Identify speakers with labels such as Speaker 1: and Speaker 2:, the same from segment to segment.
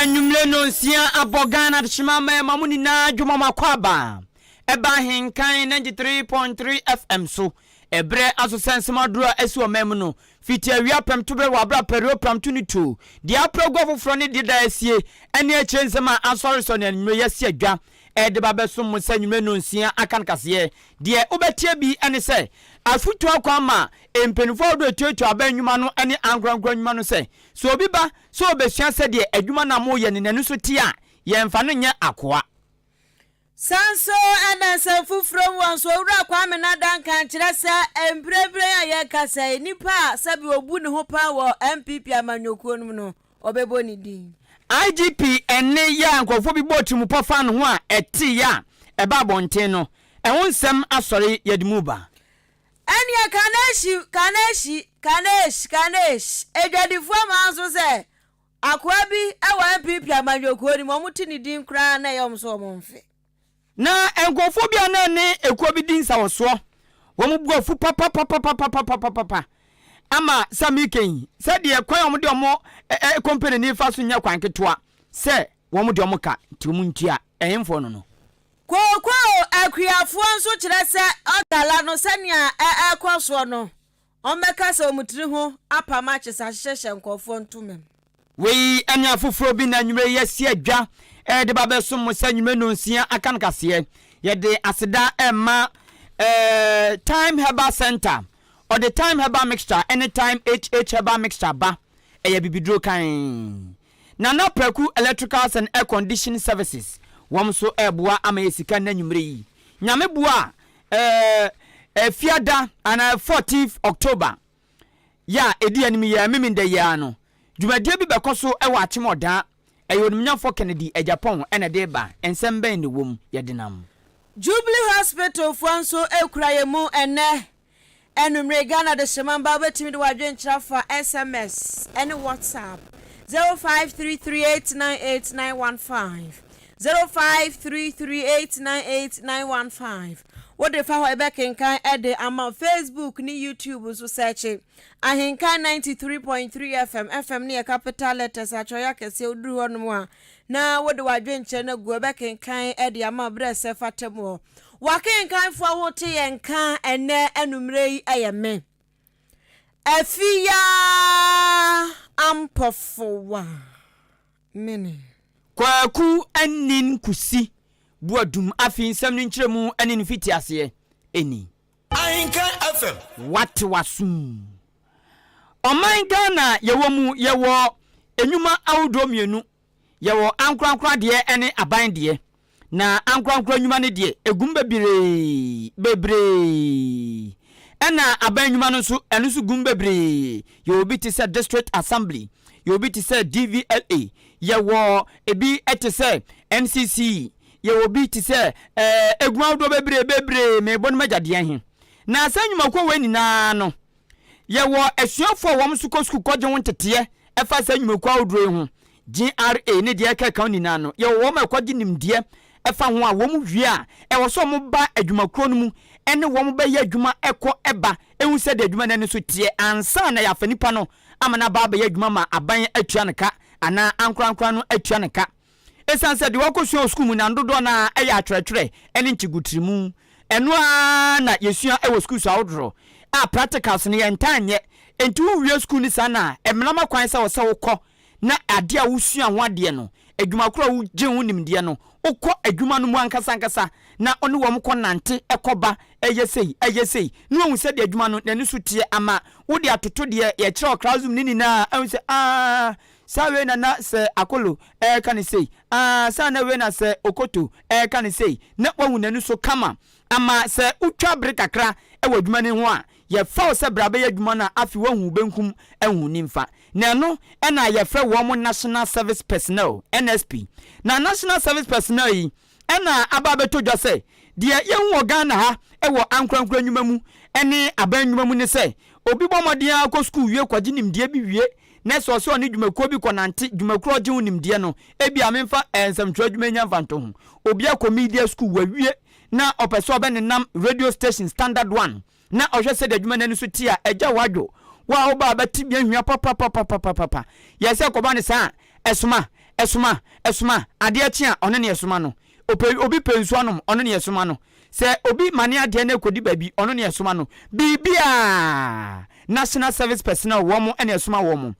Speaker 1: Anwummere nnɔnsia abɔ Ghana adehyema mmarima mo nyinaa dwuma mo akwaaba ɛba Ahenkan 93.3 FM so. Ɛberɛ aso sɛ nsɛm aduro a asi ɔman mu no fiti awia pɛmtoberɛ wɔ abere a pɛrio pramto ne tuo deɛ apra gu afoforɔ ne deɛ da asie ɛne akyire nsɛm a asɔresɔ ne anwummere yɛasi adwa ɛde ba bɛsom mo sɛ anwummere nnɔnsia aka no kaseɛ. Deɛ wobɛteɛ bi ne sɛ afotuo akwan ma mpanimfoɔ ahodoɔ ɛtuatua aban nnwuma no ne ankorankora nnwuma no sɛ sɛ obi ba sɛ ɔbɛsua sɛdeɛ adwuma no a moreyɛ no n'ani so te a, yɛmfa no nyɛ akoa.
Speaker 2: Saa nso na nsɛm foforɔ mu wɔ nso Owura Kwame Nada Nkan kyerɛ sɛ mprempren a yɛrekasa yi, nipa a sɛbi ɔbu ne ho paa wɔ NPP amanyɔkuo no mu no, ɔbɛbɔ ne din.
Speaker 1: IGP nne yɛ a nkurɔfoɔ bi bɔɔ tirimupɔ faa ne ho a ɛteeɛ a ɛbaa abɔnten no, ɛho nsɛm asɔre yɛde mu ba.
Speaker 2: Ɛneɛ Kanehyi, Kanehyi, Kanesh, Kanesh, adwadifoɔ maa nso sɛ akoa bi wɔ NPP amanyɔkuo no mu, wɔn te ne din koraa na ɛyɛ wɔn sɛ wɔn mfe.
Speaker 1: Na nkurɔfoɔ bi a na ɛne ekuo bi di nsawɔsoɔ, wɔn bo afu papapapapapapapa ama sɛ meka yi, sɛdeɛ kwan a wɔde wɔn kɔmpani no fa so nyɛ kwan ketewa sɛ wɔn de wɔn ka nti wɔn ntua, ɛhemfoɔ no no.
Speaker 2: Kookoo akuafoɔ nso kyerɛ sɛ ɔgala no sɛnea ɛrekɔ soɔ no, wɔbɛka sɛ wɔn tiri ho apam akye sɛ ahyehyɛhyɛ nkurɔfoɔ ntoma mu.
Speaker 1: Wei ne afoforɔ bi na anwummerɛ yi yɛasi adwa de ba bɛsom mo sɛ anwummerɛ nnɔnsia aka no kaseɛ. Yɛde aseda rema Thyme Herbal Centre. Ɔde Thyme Herbal Mixture ne Thyme HH Herbal Mixture ba. Ɛyɛ abibiduro kann. Nana Praku Electricals and Air Condition Services, wɔn nso reboa ama yɛ sika nnɛ anwummerɛ yi. Nyame boa a, Fiada anaa 14th October yɛ a ɛdi anim yi ara, Memenda yi ara no, dwumadie bi bɛkɔ so wɔ Akyem Ɔdaa. Ɛyɛ Onimnyafoɔ Kennedy Agyapong na ɛde reba. Nsɛm bɛn na ɛwɔ mu? Yɛde nam.
Speaker 2: Jubilee Hospital foɔ nso kura yɛn mu ɛnnɛ anwummere. Ghana Dehyema mba wobɛtumi de w'adwenkyerɛ afa SMS ne WhatsApp 0533898915, 0533898915. Wode fa hɔ yɛbɛkenkan de ama wo. Facebook ne YouTube nso sɛɛkye Ahenkan 93.3 FM, FM no yɛ capital letters, atwerɛeɛ akɛseɛ, woduru hɔnom a na wode w'adwenkyerɛ no agu, yɛbɛkenkan de ama wo berɛ a ɛsɛ fata mu hɔ. W'akenkanfoɔ a wote yɛn nka ɛnnɛ anwummerɛ yi yɛ me, Afiyaa Ampɔfowa Mene.
Speaker 1: Kwaku Anin Kusi Boadum Afei nsɛm no nkyerɛmu ne ne mfitiaseɛ ni.
Speaker 3: Ahenkan FM.
Speaker 1: Wate w'asom. Ɔman Ghana a yɛwɔ mu, yɛwɔ nnwuma ahodoɔ mmienu. Yɛwɔ ankorankoro adeɛ ne aban deɛ. Na ankorankoro nnwuma no deɛ, ɛgu mu bebree, bebree. Ɛna aban nnwuma no nso, ɛno nso gu mu bebree. Yɛwɔ bi te sɛ District Assembly, yɛwɔ bi te sɛ DVLA, yɛwɔ ebi te sɛ NCC, yɛwɔ bi te sɛ ɛɛ egu ahodoɔ bebree bebree, merebɔ no m'agya deɛ he. Na saa nnwumakuo wei nyinaa no, Yɛwɔ asuafoɔ a wɔn nso kɔ sukuu kɔgye ho nteteɛ ɛfa saa nnwumakuo ahodoɔ yi ho, GRA ne deɛ ɛkeka ho nyinaa no, yɛwɔ wɔn a ɛkɔgye nimdeɛ ɛfa ho a wɔn wie a ɛwɔ sɛ wɔn ba adwumakuo no mu ɛne wɔn bɛyɛ adwuma ɛkɔ ɛba ɛhu sɛdeɛ adwuma no ani so teɛ ansa na yɛafa nipa no ama no aba abɛyɛ adwuma ma aban atua no ka anaa ankorankora no atua no ka. Esiane sɛ deɛ wɔkɔsua wɔ sukuu mu no dodoɔ no ara yɛ atwerɛtwerɛ ne nkyegutirimu, ɛno ara na yɛsua wɔ sukuu so ahodoɔ a practicals no yɛntaa nyɛ. Enti wowie sukuu no saa no a, mmara ma kwan sɛ ɛwɔ sɛ wokɔ na adeɛ a wosua ho adeɛ no, adwuma korɔ a wogye ho nimdeɛ no, wokɔ adwuma no mu ankasa ankasa na wo ne wɔn kɔnante kɔba, ɛyɛ sei, ɛyɛ sei, na woahu sɛdeɛ adwuma no n'ani so teɛ ama wode atoto deɛ yɛkyerɛ wɔ classroom no nyinaa ahu sɛ aah, Saa wei na na sɛ Akolo reka no sei, aa, saa na wei na sɛ Okoto reka no sei, na wahu n'ani so kama ama sɛ wotwa bere kakra wɔ adwuma no ho a, yɛfa wo sɛ bra bɛyɛ adwuma no a, afei woahu wo benkum ahu wo nimfa. Na ɛno na yɛfrɛ wɔn National Service Personnel, NSP. Na National Service Personnel yi na aba abɛtɔ dwa sɛ deɛ yɛhu wɔ Ghana ha wɔ ankorankoro nnwuma mu ne aban nnwuma mu ne sɛ, obi bɔ mmɔden ara kɔ sukuu wie kɔgye nimdeɛ bi wie na sɛ ɔsɛ ɔne dwumakuo bi kɔnante, dwumakuo a ɔgye ho nimdeɛ no, ebia memfa nsɛmtwerɛ adwuma nya mfantoho. Obi akɔ media sukuu, wawie na ɔpɛ sɛ ɔbɛnenam radio station Standard One na ɔhwɛ sɛdeɛ adwuma no ani so te a, agya wadwo. Wo a woba a bɛte bia hwia papapapapapa. Yɛ sɛ kɔba no saa a, ɛsoma. Soma, soma, adeɛ kye a, ɔno ne yɛsoma no. Ɔpɛ, obi pɛ nsuo anom, ɔno ne yɛsoma no. Sɛ obi mane adeɛ na ɛkɔdi baabi, ɔno ne yɛsoma no. Biribiara, National Service Personnel wɔn na ɛsoma wɔn.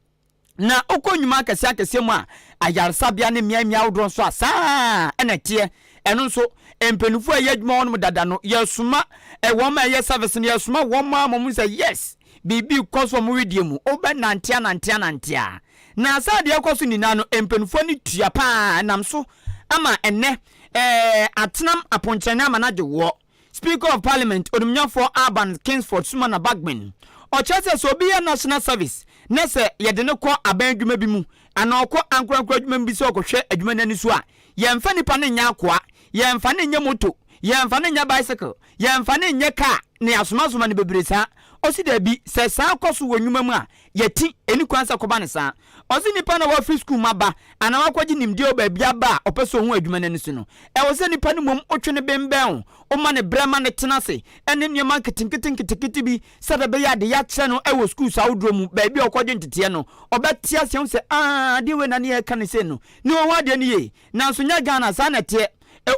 Speaker 1: Na wokɔ nnwuma akɛseɛ akɛseɛ mu a, ayaresabea ne mmeammea ahodoɔ nso a, saa ara na ɛteɛ. Ɛno nso, mpanimfoɔ a ɛyɛ adwuma hɔ nom dada no, yɛsoma wɔn a ɛyɛ service no, yɛsoma wɔn ara ma wɔhu sɛ yes, biribi rekɔ so wɔn wedeɛ mu. Wobɛnante anante anante a, na saa deɛ ɛrekɔ so nyinaa no, mpanimfoɔ ani tua pa ara, ɛnam so ama ɛnnɛ ɛɛ atenam aponkyerɛne ama no agye woɔ. Speaker of Parliament, Onimnyafoɔ Alban Kingsford Sumana Bagbin, ɔkyerɛ sɛ sɛ obi yɛ National Service na sɛ yɛde no kɔ aban adwuma bi mu anaa ɔkɔ ankorankoro adwuma mu bi sɛ ɔkɔhwɛ adwuma no ani so a, yɛmfa nipa no nyɛ akoa, yɛmfa no nyɛ moto, yɛmfa no nyɛ bicycle, yɛmfa no nyɛ car na yɛasomasoma no bebree saa. Ɔse daabi, sɛ saa kɔ so wɔ nnwuma mu a, yɛte, ɛnni kwan sɛ ɛkɔba no saa. Ɔse nipa no a wafiri sukuu mu aba anaa wakɔgye nimdeɛ wɔ baabi aba a ɔpɛ sɛ ɔhu adwuma no ani so no, ɛwɔ sɛ nipa no mmom wotwe no bembɛn wo, woma no berɛ ma no tena ase ne nneɛma nketenkete nketekete bi sɛdeɛ ɛbɛyɛ a deɛ yɛakyerɛ no wɔ sukuus ahodoɔ mu, baabi a ɔkɔgye nteteɛ no, ɔbɛte aseɛ ahu sɛ aah adeɛ wei na ne yɛreka no sei no, ne ɔhu adeɛ no yie. Nanso nyɛ Ghana saa na ɛteɛ.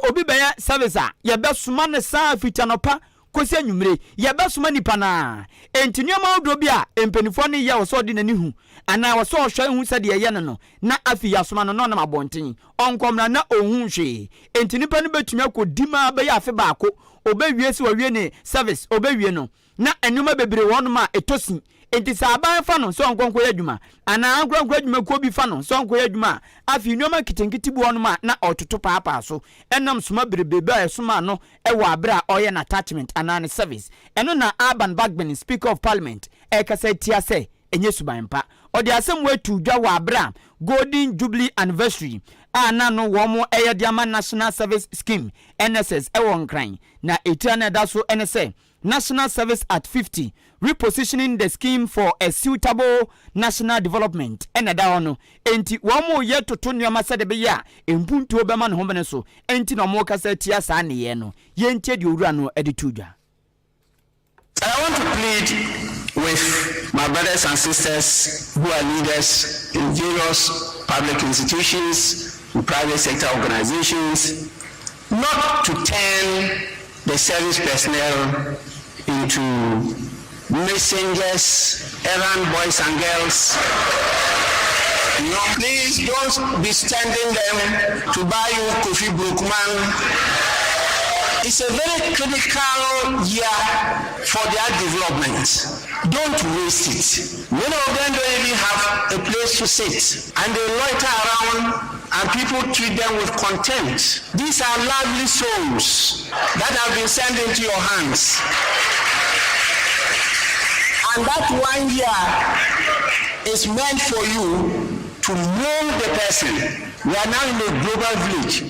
Speaker 1: Obi bɛyɛ service a, yɛbɛsoma no saa fiti anɔpa kɔsi anwummere. Yɛbɛsoma nnipa no ara. Enti nneɛma ahodoɔ bi a mpanimfoɔ no yɛ wɔ sɛ ɔde n'ani hu anaa wɔ sɛ ɔhwɛ hu sɛdeɛ ɛyɛ no no, na afei yɛasoma no na ɔnam abɔnten. Ɔnkɔ mmra na ɔnhu hwee. Enti nipa no bɛtumi akɔdi mu ara bɛyɛ afe baako. Ɔbɛwie sɛ wawie ne service, ɔbɛwie no, na nneɛma bebree wɔ hɔnom a ɛtɔ sin. Enti sɛ aban fa no sɛ ɔnkɔ nkɔyɛ adwuma, anaa ankorankoro adwumakuo bi fa no sɛ ɔnkɔyɛ adwuma a, afei nneɛma nketenkete bi wɔ hɔnom a na ɔretoto paapaa so ɛnam soma bebrebe a ɛsomaa no wɔ aberɛ a ɔreyɛ n'attachment anaa ne service. Ɛno na Alban Bagbin, Speaker of Parliament, rekasa atia sɛ ɛnyɛ suban pa. Ɔde asɛm wei too dwa wɔ aberɛ a Golden Jubilee Anniversary a na no wɔn reyɛ de ama National Service Scheme, NSS, wɔ Nkran. Na etire a na ɛda so ne sɛ, National Service at 50, Repositioning the Scheme for a Suitable National Development na ɛda hɔ no. Enti wɔreyɛ toto nneɛma sɛdeɛ ɛbɛyɛ a mpuntuo bɛma ne homene so nti na wɔrekasa atia saa nneyɛɛ no. Yɛntie deɛ owura no de too dwa.
Speaker 3: I want to plead with my brothers and sisters who are leaders in various public institutions, in private sector organizations, not to turn the service personnel into messengers, errand boys and girls. No, please don't be sending them to buy you Kofi Brookman. It's a very critical year for their development. Don't waste it. Many of them don't even have a place to sit, and they loiter around and people treat them with contempt. These are lovely souls that have been sent into your hands. And that one year is meant for you to mold the person. We are now in a global village,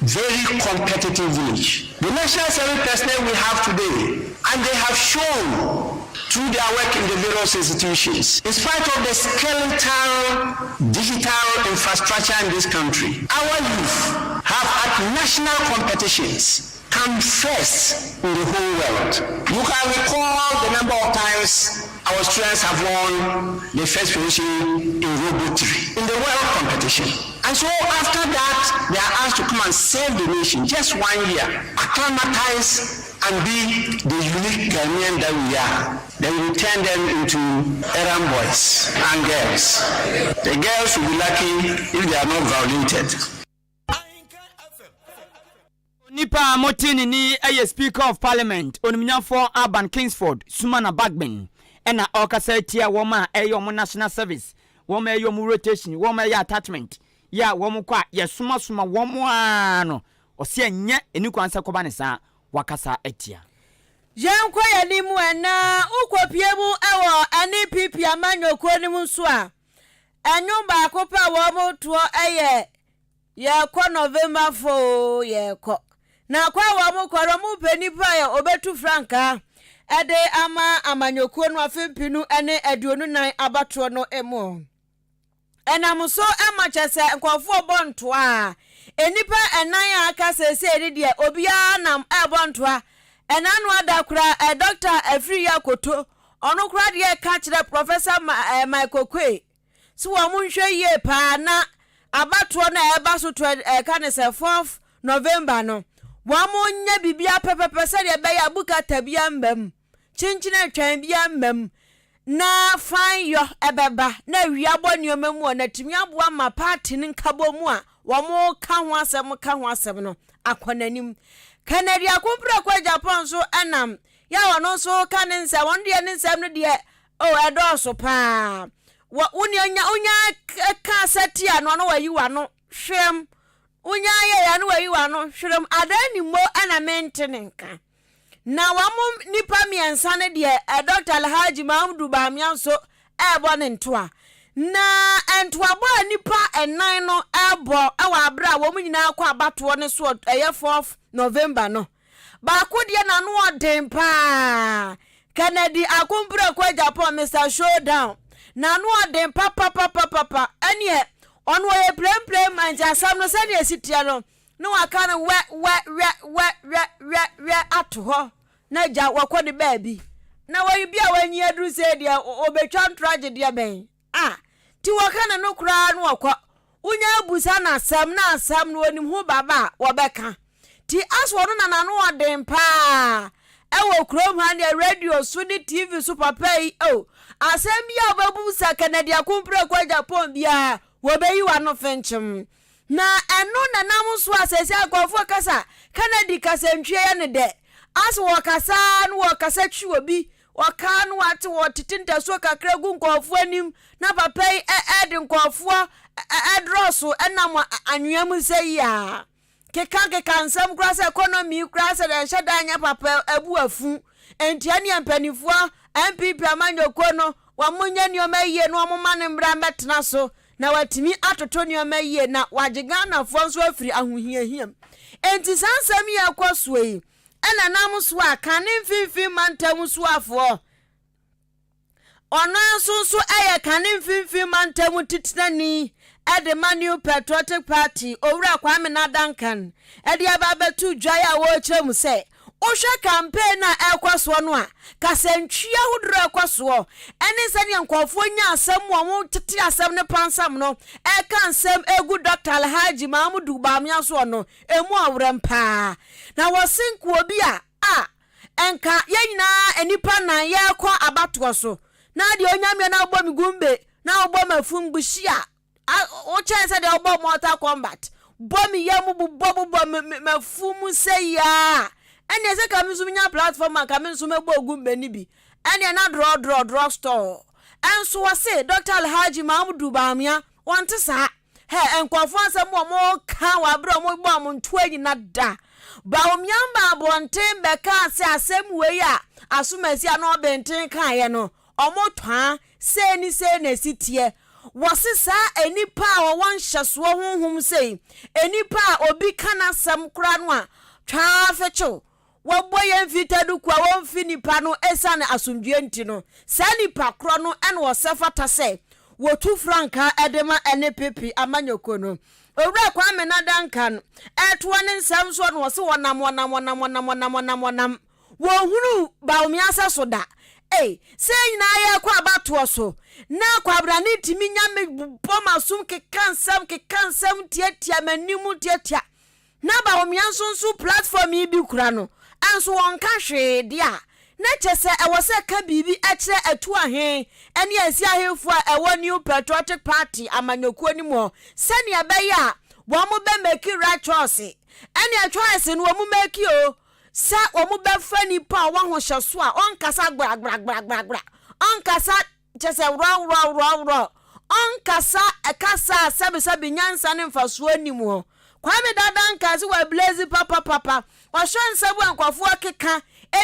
Speaker 3: very competitive village. The national service personnel we have today, and they have shown through their work in the various institutions, in spite of the skeletal digital infrastructure in this country, our youth have at national competitions come first in the whole world. You can recall the number of times our students have won the first position in robotry in the world competition. And so after that, they are asked to come and serve the nation just one year, acclimatize and be the unique Ghanaian that we are. Then we turn them into errand boys and girls. The girls will be lucky if they are not violated.
Speaker 1: Onipa a mote ne nne yi yɛ Speaker of Parliament, Onimnyafoɔ Alban Kingsford Sumana Bagbin na ɔrekasa atia wɔn a ɛyɛ wɔn national service, wɔn a ɛyɛ wɔn rotation, wɔn a ɛyɛ attachment yɛ a wɔn kɔ a yɛsomasoma wɔn ara no. Ɔse ɛnyɛ ɛni kwan sɛ kɔba ne saa, wakasa atia.
Speaker 2: Yɛnkɔ yɛn anim ɛ, na wokɔpue mu wɔ NPP amanyɔkuo no mu nso a, ɛnwom baako pɛ a wɔtoɔ yɛ Yɛrekɔ November fo oo, yɛrekɔ. Na kɔ a wɔkɔ no, wɔpɛ nipa a ɔbɛtu frankaa de ama amanyɔkuo no afe mpenu ne 24 abatoɔ no mu. Ɛnam so ma kyɛ sɛ nkurɔfoɔ bɔ ntoa a, nnipa ɛnan a aka seesei no deɛ obiara nam ɛrebɔ ntoa. Ɛna ano ada koraa ɛ Dɔkta Afriyie Akoto, ɔno koraa deɛ ɛka kyerɛ Professor Mike Oquaye sɛ wɔn nhwɛ yie paa na. abatoɔ no a ɛreba so tw ɛka ne sɛ fourth November no, wɔnyɛ biribiara pɛpɛpɛ sɛdeɛ ɛbɛyɛ a bukata biara mma mu, kyenkyen atwɛn biara mma mu, na fanyɔ bɛba na awia abɔ nneɛma mu a na atumi aboa ma party no nkabɔ mu a wɔka ho asɛm ka ho asɛm no akɔ n'anim. Kennedy Akompreko Agyapong nso nam yɛ a ɔno nso ka ne nsɛm, ɔno deɛ ne nsɛm no deɛ oh ɛdɔɔso paa. Wɔ wo nea onya onya ka asɛ tia no ɔno wayi w'ano hwerɛm. Wonya yɛ ya no wayi w'ano hwerɛm. Adan ni mo na mente ne nka. Na wɔn nnipa mmiɛnsa no deɛ, eh, Dɔkta Alhaji Mahamudu Bawumia nso ɛrebɔ ne ntoa. Na ntoabɔ a nnipa nnan no ɛrebɔ wɔ abere a wɔn nyinaa kɔ abatoɔ no so ɛyɛ 4th November no, baako deɛ n'ano ɔden paa, Kennedy Akompreko Agyapong, Mister Showdown, n'ano ɔden papapapapa, ɛneɛ ɔno ɔyɛ plemplem ma nti asɛm no sɛdeɛ ɛsi teɛ no, na waka no wɛ wɛ wɛ wɛ wɛ wɛ wɛ ato hɔ na gya wɔkɔ ne baabi na wɔyi bi a wɔanyi aduru sɛ deɛ ɔbɛtwa ntorɔ agye deɛ bɛn a nti wɔka ne no koraa no wɔkɔ wonya abusa no asɛm na asɛm no onim ho baba a wɔbɛka nti aso ɔno na n'ano ɔden paa ɛwɔ kurom ha deɛ radio so ne tv so papa yi o asɛm bi a wɔbɛbusa Kennedy Akompreko Agyapong biara wɔbɛyi w'ano fenkyem Na ɛno na ɛnam so a seesei nkurɔfoɔ kasa Kennedy kasantwie yɛ no dɛ. As wɔkasa ara no wɔkasa twi obi, wɔka no wɔate wɔtete ntasuo kakra gu nkurɔfoɔ anim na papa yi ɛde nkurɔfoɔ ɛdrɔso ɛnam anwea mu sɛ yi a. Keka keka nsɛm koraa sɛ economy koraa sɛ deɛ ɛnhyɛ da nyɛ papa abu afu. Enti ɛneɛ mpanimfoɔ NPP amanyɔkuo no wɔn nyɛ nneɛma yie na wɔn ma no mmra mmɛtena so na watumi atoto nneɛma yie na wagye Ghanafoɔ nso afiri ahohiahia mu. Enti saa nsɛm yi a ɛkɔ soɔ yi ɛna nam so a kane mfimfini mantam soafoɔ ɔno nso nso yɛ kane mfimfini mantam titenani de ma New Patriotic Party Owura Kwame Nadankan de aba abɛto dwa a wɔrekyerɛ mu sɛ Wohwɛ campaign a ɛrekɔ soɔ no a, kasantwi ahodoɔ a ɛrekɔ soɔ ne sɛdeɛ nkurɔfoɔ nya asɛm mu a wɔtete asɛm no pansam no ɛreka nsɛm ɛgu Dr. Alhaji Mahamudu Bawumia soɔ no, ɛmu ɔwerɛm paa. Na wɔse nka obi a a nka yɛn nyinaa nnipa nan yɛrekɔ abatoɔ so na deɛ ɔnya mmea na wobɔ me gumbe na wobɔ m'afumbuhyi a A Wokyɛn sɛ deɛ wobɔ Mortal Kombat, bɔ me yam bobɔ bobɔ me me m'afu mu sɛ yi ara a, ɛnneɛ sɛ ka me nso menya platform a, ka me nso mɛbɔ Ogumbe no bi. Ɛnneɛ na drɔ drɔ drɔ store. Ɛnso wɔse Dɔkta Alhaji Mahamudu Bawumia, wɔnte saa. Hɛ, nkurɔfoɔ nsɛm a wɔka wɔ aberɛ a wɔbɔ wɔn ntoa nyina da. Bawumia baa abɔnten bɛkaa sɛ asɛm wei a Asomasi anaa Ɔbenten kaeɛ no, Wɔtɔa, sei ne sei na ɛsi teɛ. Wɔse saa nnipa a wɔwɔ nhyɛsoɔ honhom sei, nnipa a obi ka n'asɛm koraa no a, twaa fekyew, wɔbɔ yɛn mfitaduku a wɔmfi nnipa no ɛsiane asomdwoeɛ nti no, saa nnipa korɔ no na wɔsɛ fata sɛ wɔtu frankaa de ma ɛne PP amanyɔkuo no. Owura Kwame Nadankan ɛretoa ne nsɛm soɔ no wɔse wɔnam wɔnam wɔnam wɔnam wɔnam wɔnam wɔnam. Wɔnhunuu Bawumia sɛso da. Ei, sɛ yɛn nyinaa yɛrekɔ abatoɔ so, na Kwabrane tumi nya me bɔ m'asom keka nsɛm keka nsɛm tiatia m'anim tiatia, na Bawumia nso nso platform yi bi kura no, nso wɔnka hwee deɛ a, na kyerɛ sɛ ɛwɔ sɛ ka biribi kyerɛ Atuahe ne Ansi ahemfo a ɛwɔ New Patriotic Party amanyɔkuo no mu hɔ sɛdeɛ ɛbɛyɛ a wɔn bɛ make right choice. Ɛnneɛ choice no wɔn make o. Sɛ wɔbɛfa nipa a ɔwɔ ahohyɛso a ɔnkasa gbragbragbragbra, ɔnkasa kyɛ sɛ worɔworɔworɔworɔ, ɔnkasa kasa a sɛbesɛbe nyansa ne mfasoɔ nni mu hɔ. Kwame Dada nkaa sɛ wablaze papapapa. Ɔhwɛ nsɛm a nkurɔfoɔ keka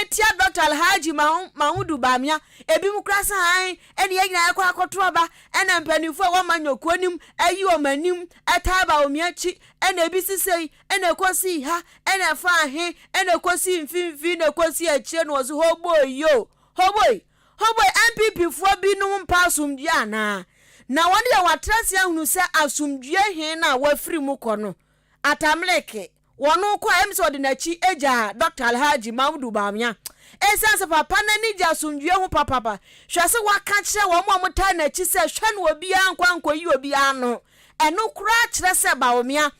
Speaker 2: tia Dɔkta Alhaji Mahudu Bawumia, ebinom koraa sɛ ae, ɛne yɛn nyinaa yɛkɔ akɔto aba, ɛna mpanimfoɔ a ɛwɔ amanyɔkuo no mu ayi wɔn anim taa Bawumia akyi, ɛna ebi si sei, ɛna ɛkɔsii ha, ɛna ɛfaa he, ɛna ɛkɔsii mfimfini, na ɛkɔsii akyire na ɔse hoboi yo, hoboi, hoboi, NPP foɔ binom mpɛ asomdwie anaa? Na wɔn deɛ wɔatra ase ahunu sɛ asomdwie he no a wɔafiri mu kɔ no, Atamleke, wɔno kɔ a ɛm sɛ ɔde n'akyi gyaa Dɔkta Alhaji Mahmudu Bawumia. Esiane sɛ papa no ani gye asomdwie ho papapa, hwɛ sɛ waka kyerɛ wɔn a wɔtaa n'akyi sɛ hwɛ na obiara nkɔ ankɔyi obiara ano. Ɛno koraa kyerɛ sɛ Bawumia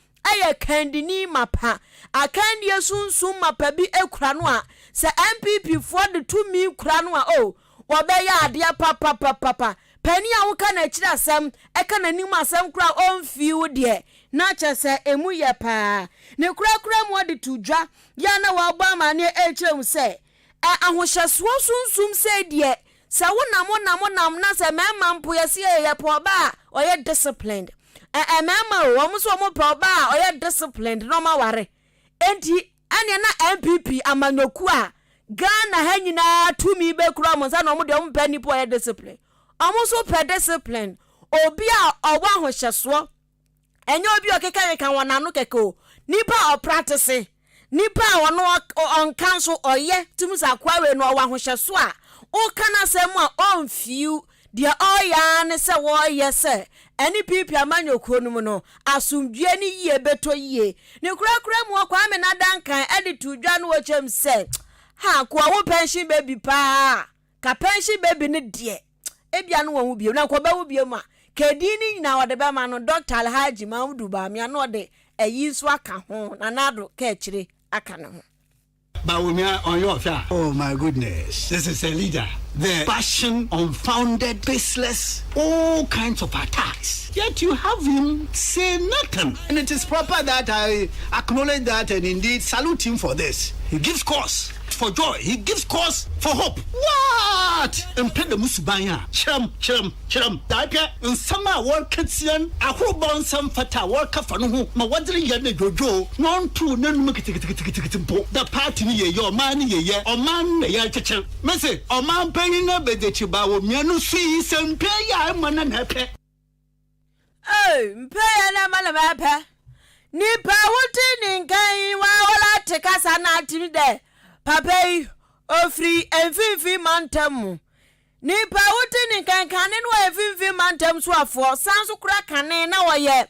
Speaker 2: yɛ kandini mapa. Akandie sunsum mapa bi kura no a, sɛ NPP foɔ de tumi kura no a, oh, wɔbɛyɛ adeɛ papapapapa. Panin a woka n'akyiri asɛm, ka n'anim asɛm koraa a ɔmfii wo deɛ, na kyerɛ sɛ ɛmu yɛ paa. Ne korakora mu ɔde to dwa yɛ a na wabɔ amaneɛ rekyerɛ mu sɛ, ɛ, ahohyɛsoɔ sunsum sei deɛ, sɛ wonam wonam wonam na sɛ mmarima mpo yɛse yɛ yɛpɛ ɔbaa a ɔyɛ disciplined. Ɛ, ɛ, mmarima o, wɔn nso wɔpɛ ɔbaa a ɔyɛ disciplined na wɔaware. Enti Ɛneɛ na NPP amanyɔkuo a Ghana ha nyinaa tumi bɛkura wɔn nsa na wɔn deɛ wɔn pɛ nipa ɔyɛ discipline. Wɔn nso pɛ discipline. Obi a ɔwɔ ahohyɛsoɔ. Ɛnyɛ obi a ɔkekakeka wɔn ano kɛkɛ o. Nipa a ɔpratese. Nipa a ɔno ɔnka nso ɔyɛ. Tumi sɛ akoa wei no ɔwɔ ahohyɛsoɔ a woka n'asɛm mu a ɔnfiw. Deɛ ɔreyɛ ara ne sɛ wɔreyɛ sɛ ɛne PP amanyɔkuo no mu no, asomdwoeɛ ne yie bɛtɔ yie. Ne korakora mu Kwame Nadankan de too dwa no ɔkyɛm sɛ, Ha, nkoa wo pension baby paa a, ka pension baby no deɛ, ebia no wɔnwo bio, na nka ɔbɛwo bio mu a, ka edin no nyinaa ɔde bɛma no, Dɔkta Alhaji Mahmudu Bawumia na ɔde ayi nso aka ho, Nana Addo ka akyire aka ne ho.
Speaker 4: Bawumia on your affair. Oh my goodness, this is a leader. The passion, unfounded, baseless, all kinds of attacks. Yet you have him say nothing. And it is proper that I acknowledge that and indeed salute him for this. He gives cause for joy. He gives cause for hope. What? Mpɛ dɛm suban a, kyerɛm, kyerɛm. Kyerɛ daapɛ nsɛm a wɔreka tsia no, ahorba nsɛm fata a wɔreka fa no ho ma wɔdze reyɛ no dwodwoo na ɔnntow n'anomu ketseketseketse mpo. Dɛ party no yeyɛ, ɔman no yeyɛ, ɔman no na yɛrekyekyer. Mese, ɔmampanyin no abadziekyir baa wɔ mia no su yi, sɛ mpɛ yi a ema no na epɛ.
Speaker 2: Ei, mpɛ yɛ na ema na mɛpɛ. Nipa a wote ne nka yi, wawala te kasa na atim dɛ papa yi, ofiri mfimfini mantam mu. Nipa a wodi ne nkan kane no ɔyɛ Mfimfini Mantam Soafoɔ, san nso kura kane na ɔyɛ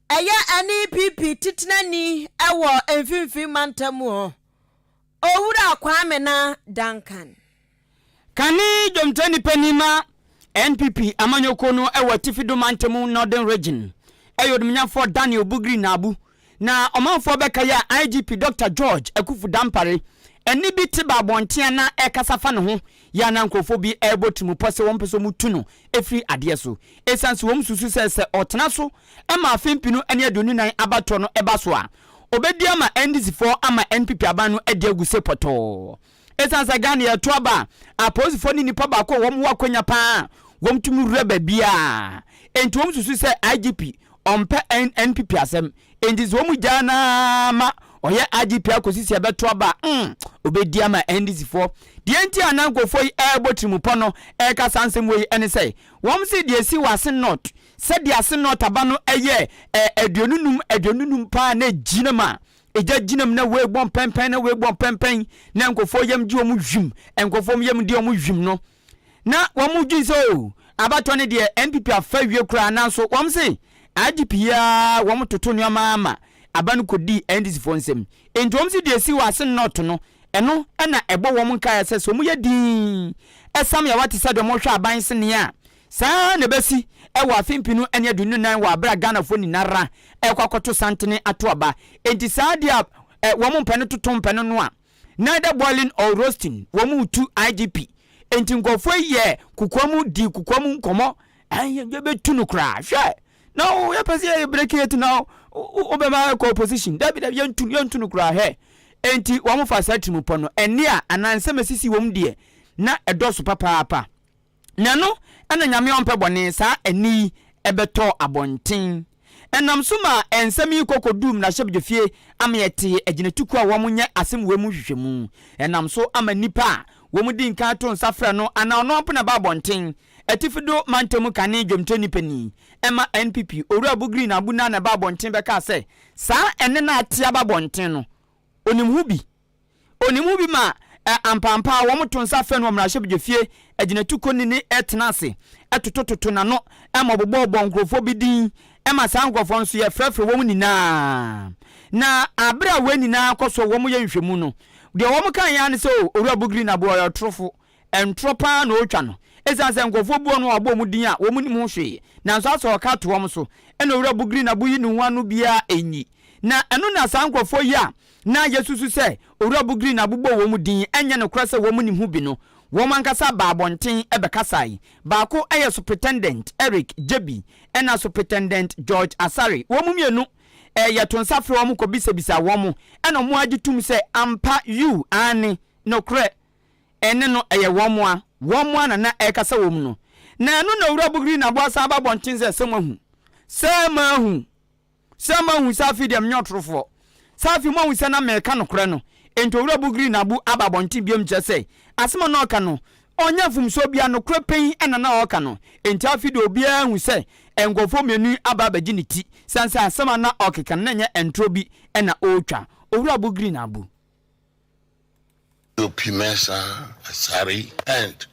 Speaker 2: ɛyɛ NEPP titenani wɔ Mfimfini Mantam mu hɔ, Owura Kwame Na Duncan.
Speaker 1: Kane dwamtrani panin ma NPP amanyɔkuo no wɔ Atifi Do Mantam Northern Region yɛ Odumnyafoɔ Daniel Bugri Naabu Na ɔmanfoɔ bɛkae a IGP Dɔkta George Akuffo Dampare ɛnne bi te ba abɔnten a na ɛrekasa fa ne ho yɛ a na nkurɔfoɔ bi rebɔ tirimupɔ sɛ wɔmpɛ sɛ wɔtu no firi adeɛ so ɛsiane sɛ wɔn susu sɛ sɛ ɔtena so ma afe mpenu ne 24 abatoɔ no ba so a ɔbɛdi ama NDC foɔ ama NPP aban no adi agu se pɔtɔɔ. Ɛsiane sɛ Ghana yɛto aba a apolisifoɔ ne nnipa baako a wɔn wɔ akwanya paa a wɔtumi wura baabiara enti wɔn susu sɛ IGP ɔmpɛ NPP asɛm enti sɛ wɔn gyaa no ara ma ɔyɛ IGP akɔsi sɛ ɛbɛto aba a mm ɔbɛdi ama NDC foɔ. Deɛ nti a na nkurɔfoɔ yi ɛrebɔ tirimupɔ no ɛreka saa nsɛm wei ɛne sɛ wɔn se deɛ ɛsi wɔ Ase North sɛdeɛ Ase North aba no ɛyɛ 55 55 paa na ɛgyina mu a Egya gyina mu na wei bɔ mpɛnpɛn na wei bɔ mpɛnpɛn na nkurɔfoɔ yam gye wɔn hwim, nkurɔfoɔ yam di wɔn hwim no, na wɔn dwen sɛ o oh, abatɔ no deɛ NPP afa wie koraa, nanso wɔn se IGP yi ara wɔn toto nneɛma ama aba no kɔdii NDC foɔ nsam. Enti wɔn se deɛ esi wɔ ase North no, ɛno na ɛbɔ wɔn nkaeɛ sɛ sɛ wɔn yɛ dinn ɛsam yawa te sɛ deɛ wɔhwɛ aban senee a, saa ara na ɛbɛsi wɔ afe 2024 wɔ aberɛ a Ghanafoɔ nyinara rekɔ akɔto santene ato aba. Enti saa adeɛ a wɔn mpɛ no toto mpɛ no no a, neither boiling or roasting, wɔn retu IGP. Enti nkurɔfoɔ yi yɛɛ kokoa mu dii kokoa mu nkɔmmɔ, ɛn yɛbɛtu no koraa. Hwɛ! Na yɛpɛ sɛ yɛyɛ breaking it na wobɛma ɛkɔ opposition. Dabi dabi yɛntu yɛntu no koraa hwɛ. Enti wɔn fa saa tirimupɔ no. Ɛnne a anaa nsɛm a esisi wɔm deɛ na ɛdɔɔso papaapa. Na ɛno na Nyame a ɔmpɛ bɔne saa ɛnne yi bɛtɔɔ abɔnten. Ɛnam so maa nsɛm yi kɔ kɔduu mmarahyɛbdwafie ama yɛtee agyinatukuo a wɔn nyɛ asɛm wei mu nhwehwɛmu. Ɛnam so ama nnipa a wɔn di nkan to nsa frɛ no anaa ɔno ara mpo na ɛba abɔnten. Atifido mantam kane dwamtrani panin ma NPP, Owura Bugri Naabu Nana na ɛbaa abɔnten bɛkaa sɛ saa ɛnne no a ate aba abɔnten no, ɔnim ho bi. Onim ho bi ma ampaampa a wɔto nsa frɛ no wɔ mmarahyɛbadwafie agyinatukuo no ne tena ase totototo n'ano ma ɔbobɔbɔ nkurɔfoɔ bi din ma saa nkurɔfoɔ nso yɛfrɛfrɛ wɔn nyinaa. Na aberɛ a wei nyinaa kɔ so wɔyɛ nhwehwɛmu no, deɛ wɔkaeɛ ara ne sɛ o, Owura Bugri Nabo ɔyɛ ɔtorofo, ntorɔ pa ara na ɔretwa no. Esiane sɛ nkurɔfoɔ bu wɔn a wɔabɔ wɔn din a wɔnnim ho hwee, nanso asɛ ɔka to wɔn so, ɛna Owura Bugri Nabo yi ne ho ano biara nyi. Na ɛno na saa nkurɔfoɔ yi a na yɛsusu sɛ Owura Bugri Nabo bɔɔ wɔn din nyɛ nokorɛ sɛ wɔnnim ho bi no, wɔn ankasa baa abɔnten bɛkasae. Baako yɛ Superintendent Eric Gyebi ɛna Superintendent George Asare. Wɔn mmienu, yɛto nsa frɛ wɔn kɔbisabisaa wɔn, ɛna wɔn ara gye tom sɛ ampa, yiw, aane, nokorɛ, Ɛnne no, ɛyɛ wɔn a, wɔn a na na ɛrekasa wɔ mu no. Na ɛno na Owura Bugri Nabo asan aba abɔnten sɛ, Sɛ moahu, sɛ moahu, sɛ moahu sɛ afei deɛ menyɛ ɔtorofoɔ, sɛ afei moahu sɛ na mereka nokorɛ no. Enti Owura Bugri Nabo aba abɔnten biom kyerɛ sɛ, asɛm a na ɔreka no, ɔnyɛ mfomsoɔ biara, nokorɛ pɛn na na ɔreka no. Enti afei deɛ obiara ahu sɛ nkurɔfoɔ mmienu yi aba abɛgye ne ti, sane sɛ asɛm a na ɔrekeka no, na ɛnyɛ ntorɔ bi na ɔretwa. Owura Bugri Nabo.
Speaker 5: P. Mensah, Asari, and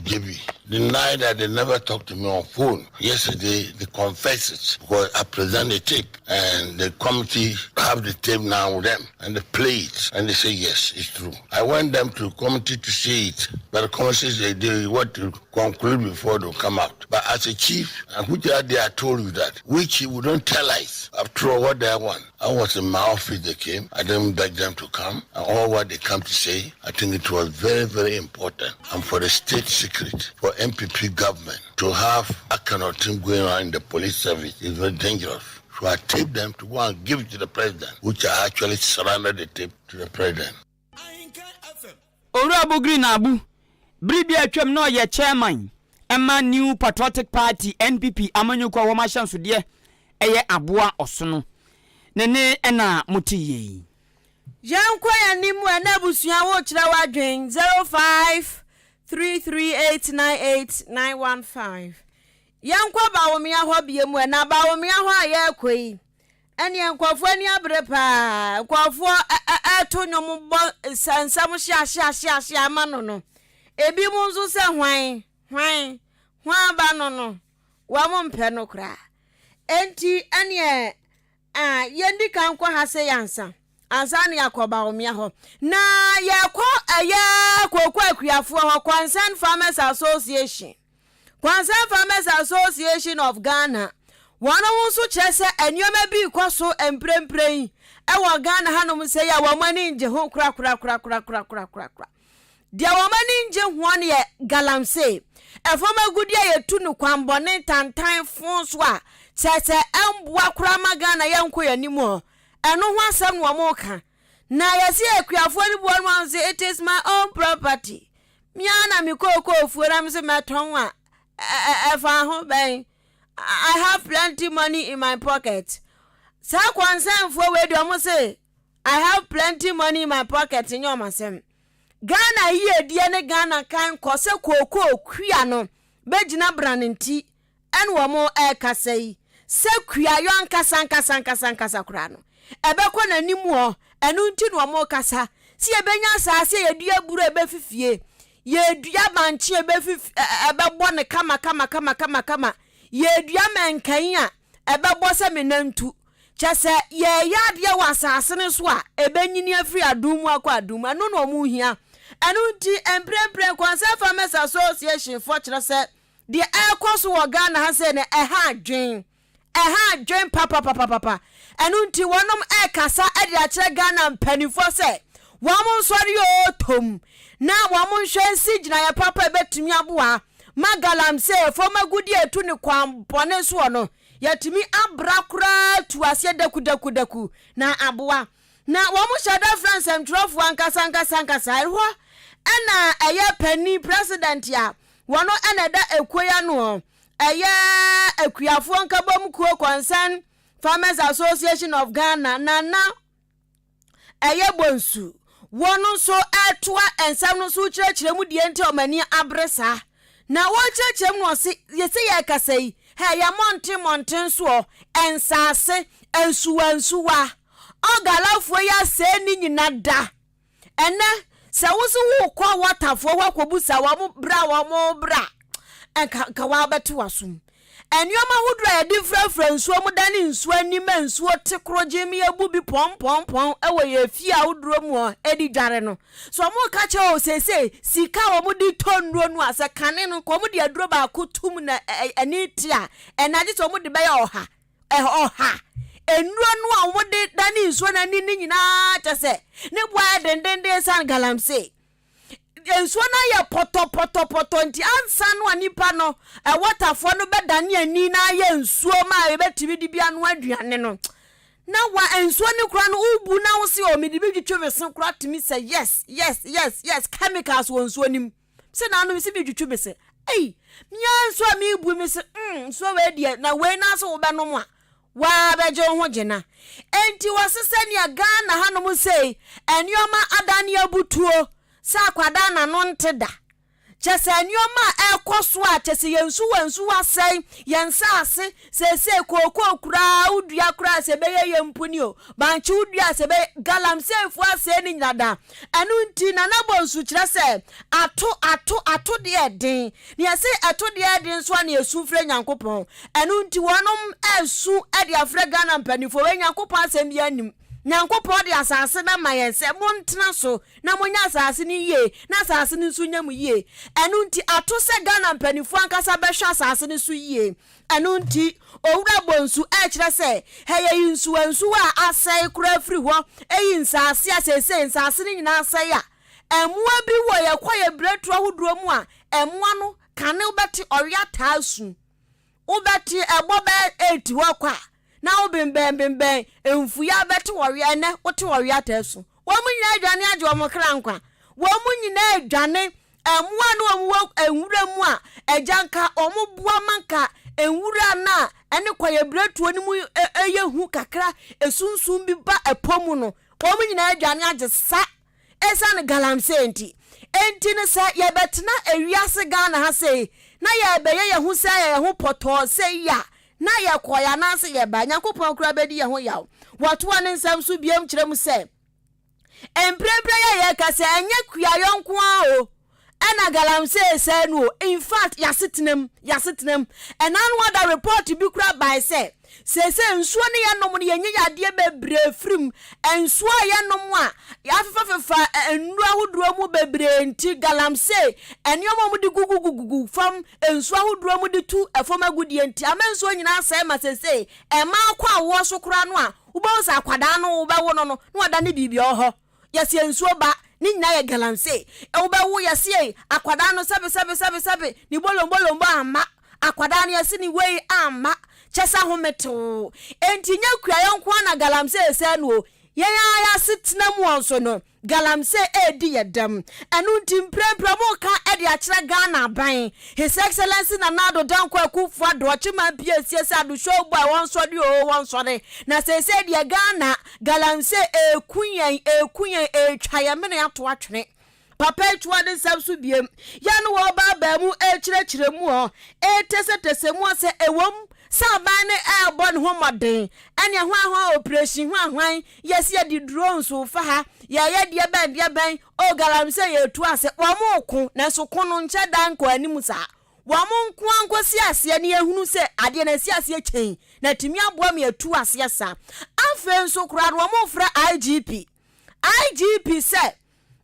Speaker 5: Gyebi deny that they never talked to me on phone. Yesterday, they confessed it because I present the tape and the committee have the tape now with them and they play it and they say, yes, it's true. I want them to committee to see it, but the committee says they want to conclude before they come out. But as a chief, and which day I told you that, which we don't tell us after all what they want. I was in my office, they came. I didn't beg them to come. And all what they come to say, I think it was very, very important. And for the state secret, for NPP government to have a kind of thing going on in the police service is very dangerous. So I taped them to go and give it to the president, which I actually surrendered the tape to the president.
Speaker 1: Owura Bugri Naabu, bere bi a atwam na ɔyɛ Chairman ma New Patriotic Party, NPP, amanyɔkuo a wɔn ahyɛnsodeɛ yɛ aboa ɔsono. Ne nne na mote yie yi.
Speaker 2: Yɛnkɔ yɛn anim ɛ na abusua wokyerɛ w'adwen 0533898915 Yɛnkɔ Bawumia hɔ biom ɛ na Bawumia hɔ a yɛrekɔ yi Ɛneɛ nkurɔfoɔ ani abere paa nkurɔfoɔ ɛto nnwom bɔ nsɛm hyeahyeahyeahyea ama no no ebi mu nso sɛ hwan hwan hwan ba no no wɔn mpɛ no koraa enti ɛneɛ ah, yɛndi kan kɔ ha sɛ yansa ansa na yɛakɔ Bawumia hɔ na yɛkɔ ɛyɛ kooko akuafoɔ hɔ Concerned Farmers Association Concerned Farmers Association of Ghana, wɔn nso kyerɛ sɛ nneɛma bi rekɔ so mprempren wɔ Ghana hanom sɛ yi a wɔn ani ngye ho korakorakorakorakorakorakora. Deɛ wɔn ani ngye ho no yɛ galamsey, ɛfam agudeɛ a yɛtu no kwanbɔne tantan fo so a kyerɛ sɛ ɛmboa koraa ma Ghana yɛnkɔ yɛn anim hɔ. Ɛno ho asɛm na wɔn reka. Na yɛse akuafoɔ no bi wɔn wɔn se it is my own property. Me ara na me kookoo fuo na me se mɛtɔn a, ɛfa ho bɛn? I have plenty money in my pocket. Saa kɔnsɛnfoɔ wei deɛ ɔmo se I have plenty money in my pocket nyɛ ɔmo asɛm. Ghana yiedie ne Ghana kan kɔ sɛ kookoo kua no bɛgyina brane nti Ɛna wɔn rekasa yi, sɛ kuayɔ ankasa ankasa ankasa ankasa koraa no, ɛbɛkɔ n'anim hɔ. Ɛno nti na wɔn rekasa sɛ yɛbɛnya asaase a yɛdua aburo a ɛbɛfifie, yɛdua bankye a ɛbɛfif ɛbɛbɔ no kama kama kama kama kama, yɛdua mɛnkan a ɛbɛbɔ sɛ menantu. Kyɛ sɛ yɛreyɛ adeɛ wɔ asaase no so a ɛbɛnyini afiri adom mu akɔ adom mu. Ɛno na wɔn hia. Ɛno nti mprempren Concerned Farmers Association foɔ kyerɛ sɛ Deɛ ɛrekɔ so wɔ Ghana ha sei no, ɛha adwen. Ɛha adwen papapapapa. Ɛno nti wɔnom ɛrekasa de akyerɛ Ghana mpanimfoɔ sɛ wɔn nsɔre oo tom na wɔn nhwɛ nsi gyinaeɛ papa a ɛbɛtumi aboa ma galamsey, fam agudeɛ a ɛtu ne kwan bɔne soɔ no, yɛatumi abra koraa tu aseɛ dakudakudaku na aboa. Na wɔhyɛ da frɛ nsɛmtwerɛfoɔ ankasa ankasa ankasa. Ɛhɔ na ɛyɛ panin, president, a wɔn na ɛda ekuo yi ano. Ɛyɛ Akuafoɔ Nkabom Kuo Concern Farmers Association of Ghana, Nana ɛyɛ Bonsu. Wɔn nso ɛretoa nsɛm no so kyerɛkyerɛ mu deɛ nti a wɔn ani abere saa. Na wɔrekyerɛkyerɛ mu no ɔse, yɛsɛ yɛrekasa yi, hɛ yɛ mmɔnten mmɔnten soɔ, nsaase, nsuwa nsuwa, Ɔgalafoɔ yi asɛe ne nyina da. Ɛnɛ sɛ wo so wokɔ wɔtafoɔ hɔ akɔbusa wɔn berɛ a wɔn bra nka nka wɔabɛte w'asom. Nneɛma ahodoɔ a yɛde frafra nsuo mu dane nsuo ani ma nsuo te korogyenn ma yɛbu bi pɔnpɔnpɔn wɔ yɛn fie ahodoɔ mu hɔ de dware no. So wɔreka kyerɛ wo seesei sika a wɔde tɔ nnuro no a, sɛ kane no nka wɔde aduro baako tom na ani te a, ɛnnɛ agye sɛ wɔde bɛyɛ ɔha. Ɔha. Nnuro no a wɔde dane nsuo no ani no nyinaa kyɛ sɛ ne bo ayɛ dendenden sane galamsey. Nsuo no ayɛ pɔtɔpɔtɔpɔtɔ nti ansa no a nipa no wɔtafoɔ no bɛdane ani na ayɛ nsuo ma a yɛbɛtumi de bi anoa aduane no na wa nsuo no kora no wobu na wo se o mede bi twitwi me se kora tumi sɛ yes yes yes yes chemicals wɔ nsuo no mu sɛ na anom sɛ bi twitwi me se ei mea nsuo a mebu me se mm nsuo wei deɛ na wei na so wobɛnom a Waa bɛgye wo ho gyina. Enti wɔse sɛnea Ghana hanom sei nnoɔma adane abutuo sɛ akwadaa n'ano nte da. Kyɛsɛ nnoɔma a ɛrekɔ so a kyɛsɛ yɛn nsuwa nsuwa asɛe, yɛn nsaase seesei kookoo koraa wodua koraa sɛ ɛbɛyɛ yɛ mpo ni o, bankye wodua sɛ ɛbɛyɛ, galamseyfoɔ asɛe ne nyina da. Ɛno nti Nana Bonsu kyerɛ sɛ ato ato ato deɛ ɛden. Na yɛse ɛto deɛ ɛden nso a na yɛsu frɛ Nyankopɔn. Ɛno nti wɔnom resu de afrɛ Ghana mpaninfoɔ, wei Nyankopɔn asɛm biara nnim. Nyankopɔn de asase no ama yɛn sɛ montena so na monyɛ asase no yie na asase no nso nyɛ mo yie. Ɛno nti ato sɛ Ghana mpaninfoɔ ankasa bɛhwɛ asase no so yie. Ɛno nti Owura Bonsu rekyerɛ sɛ hɛ yɛyi nsuwansuwa a asɛe koraa firi hɔ, yi nsase a seesei nsase no nyinaa asɛe a, mmoa bi wɔ yɛn kwaeɛ biretuo ahodoɔ mu a mmoa no kane wobɛte ɔwea taa su. Wobɛte ɛbɔ bɛyɛ eeti hɔ kɔ a, na wobenbɛn benbɛn mfuyi a wobɛte ɔwea ɛnɛ wote ɔwea taa su. Wɔn nyinaa adwane agye wɔn kra nkwa. Wɔn nyinaa adwane mmoa no wɔn wɔ nwura mu a agya nka wɔn boa ma nka nwura no a ɛne kwaeɛbirentuo no mu yɛ hu kakra esunsum bi ba ɛpɔ mu no wɔn nyinaa adwane agye sa. Esiane galamsey nti. Enti no sɛ yɛbɛtena ewiase Ghana ha sei na yɛrebɛyɛ yɛn ho sɛ yɛn ho pɔtɔɔ sei a, na yɛkɔe anaase yɛbae. Nyankopɔn koraa bɛdi yɛn ho yaw. Wɔtoa ne nsɛm so biom kyerɛ mu sɛ, Mprempren yi a yɛreka sɛ ɛnyɛ kuayɔ nko ara o ɛna galamsey sɛe no o, in fact y'asetenam, y'asetenam. Ɛna ano ada report bi koraa bae sɛ, seesei nsuo no yɛnom no yɛnya yadeɛ bebree firi mu. Nsuo a yɛnom a yɛafefafefa nnuro ahodoɔ mu bebree nti galamsey, nneɛma a wɔde gugugugugu fam, nsuo ahodoɔ mu de tu fam agudeɛ nti ama nsuo nyinaa asɛe ma seesei mmaa kɔ awoɔ so koraa no a wobɛhu sɛ akwadaa no wobɛwo no no na wadane biribi wɔ hɔ. Yɛseɛ nsuo ba, ne nyinaa yɛ galamsey. Wobɛwo yɛse ei, akwadaa no sɛbe sɛbe sɛbe sɛbe, ne bolombolombo amma. Akwadaa no yɛse ne wei amma. Kyɛ sɛ ahometew. Enti nyɛ kuayɔ nko ara na galamsey sɛe no o, yɛn ara yɛn asetena mu hɔ nso no, Galamsey redi yɛ dɛm. Ɛno nti mprempren wɔreka de akyerɛ Ghana aban, His Excellency Nana Addo Dankwa Akuffo Addo, Ɔkyeman Piesie sɛ Addo Show Boy wɔnsɔre oo wɔnsɔre. Na seesei deɛ Ghana galamsey reku yɛn, reku yɛn, retwa yɛn mene ato atwene. Papa yi toa ne nsɛm so biem, yɛ no wɔrebaabaa mu rekyerɛkyerɛ mu ɔ, retesetese mu ɔ sɛ ɛwom sɛ aban no rebɔ ne ho mmɔden, ɛneɛ hwan hwan operation hwan hwan, yɛse yɛde drones fa ha, yɛyɛ deɛ bɛn deɛ bɛn, oh galamsey yɛretu ase, wɔn reko, nanso ko no nkyɛ da nkɔ anim saa. Wɔn nko ara nkɔsi aseɛ na yɛhunu sɛ adeɛ no asi aseɛ kyɛn na atumi aboa ma yɛatu aseɛ saa. Afei nso koraa no wɔrefrɛ IGP, IGP sɛ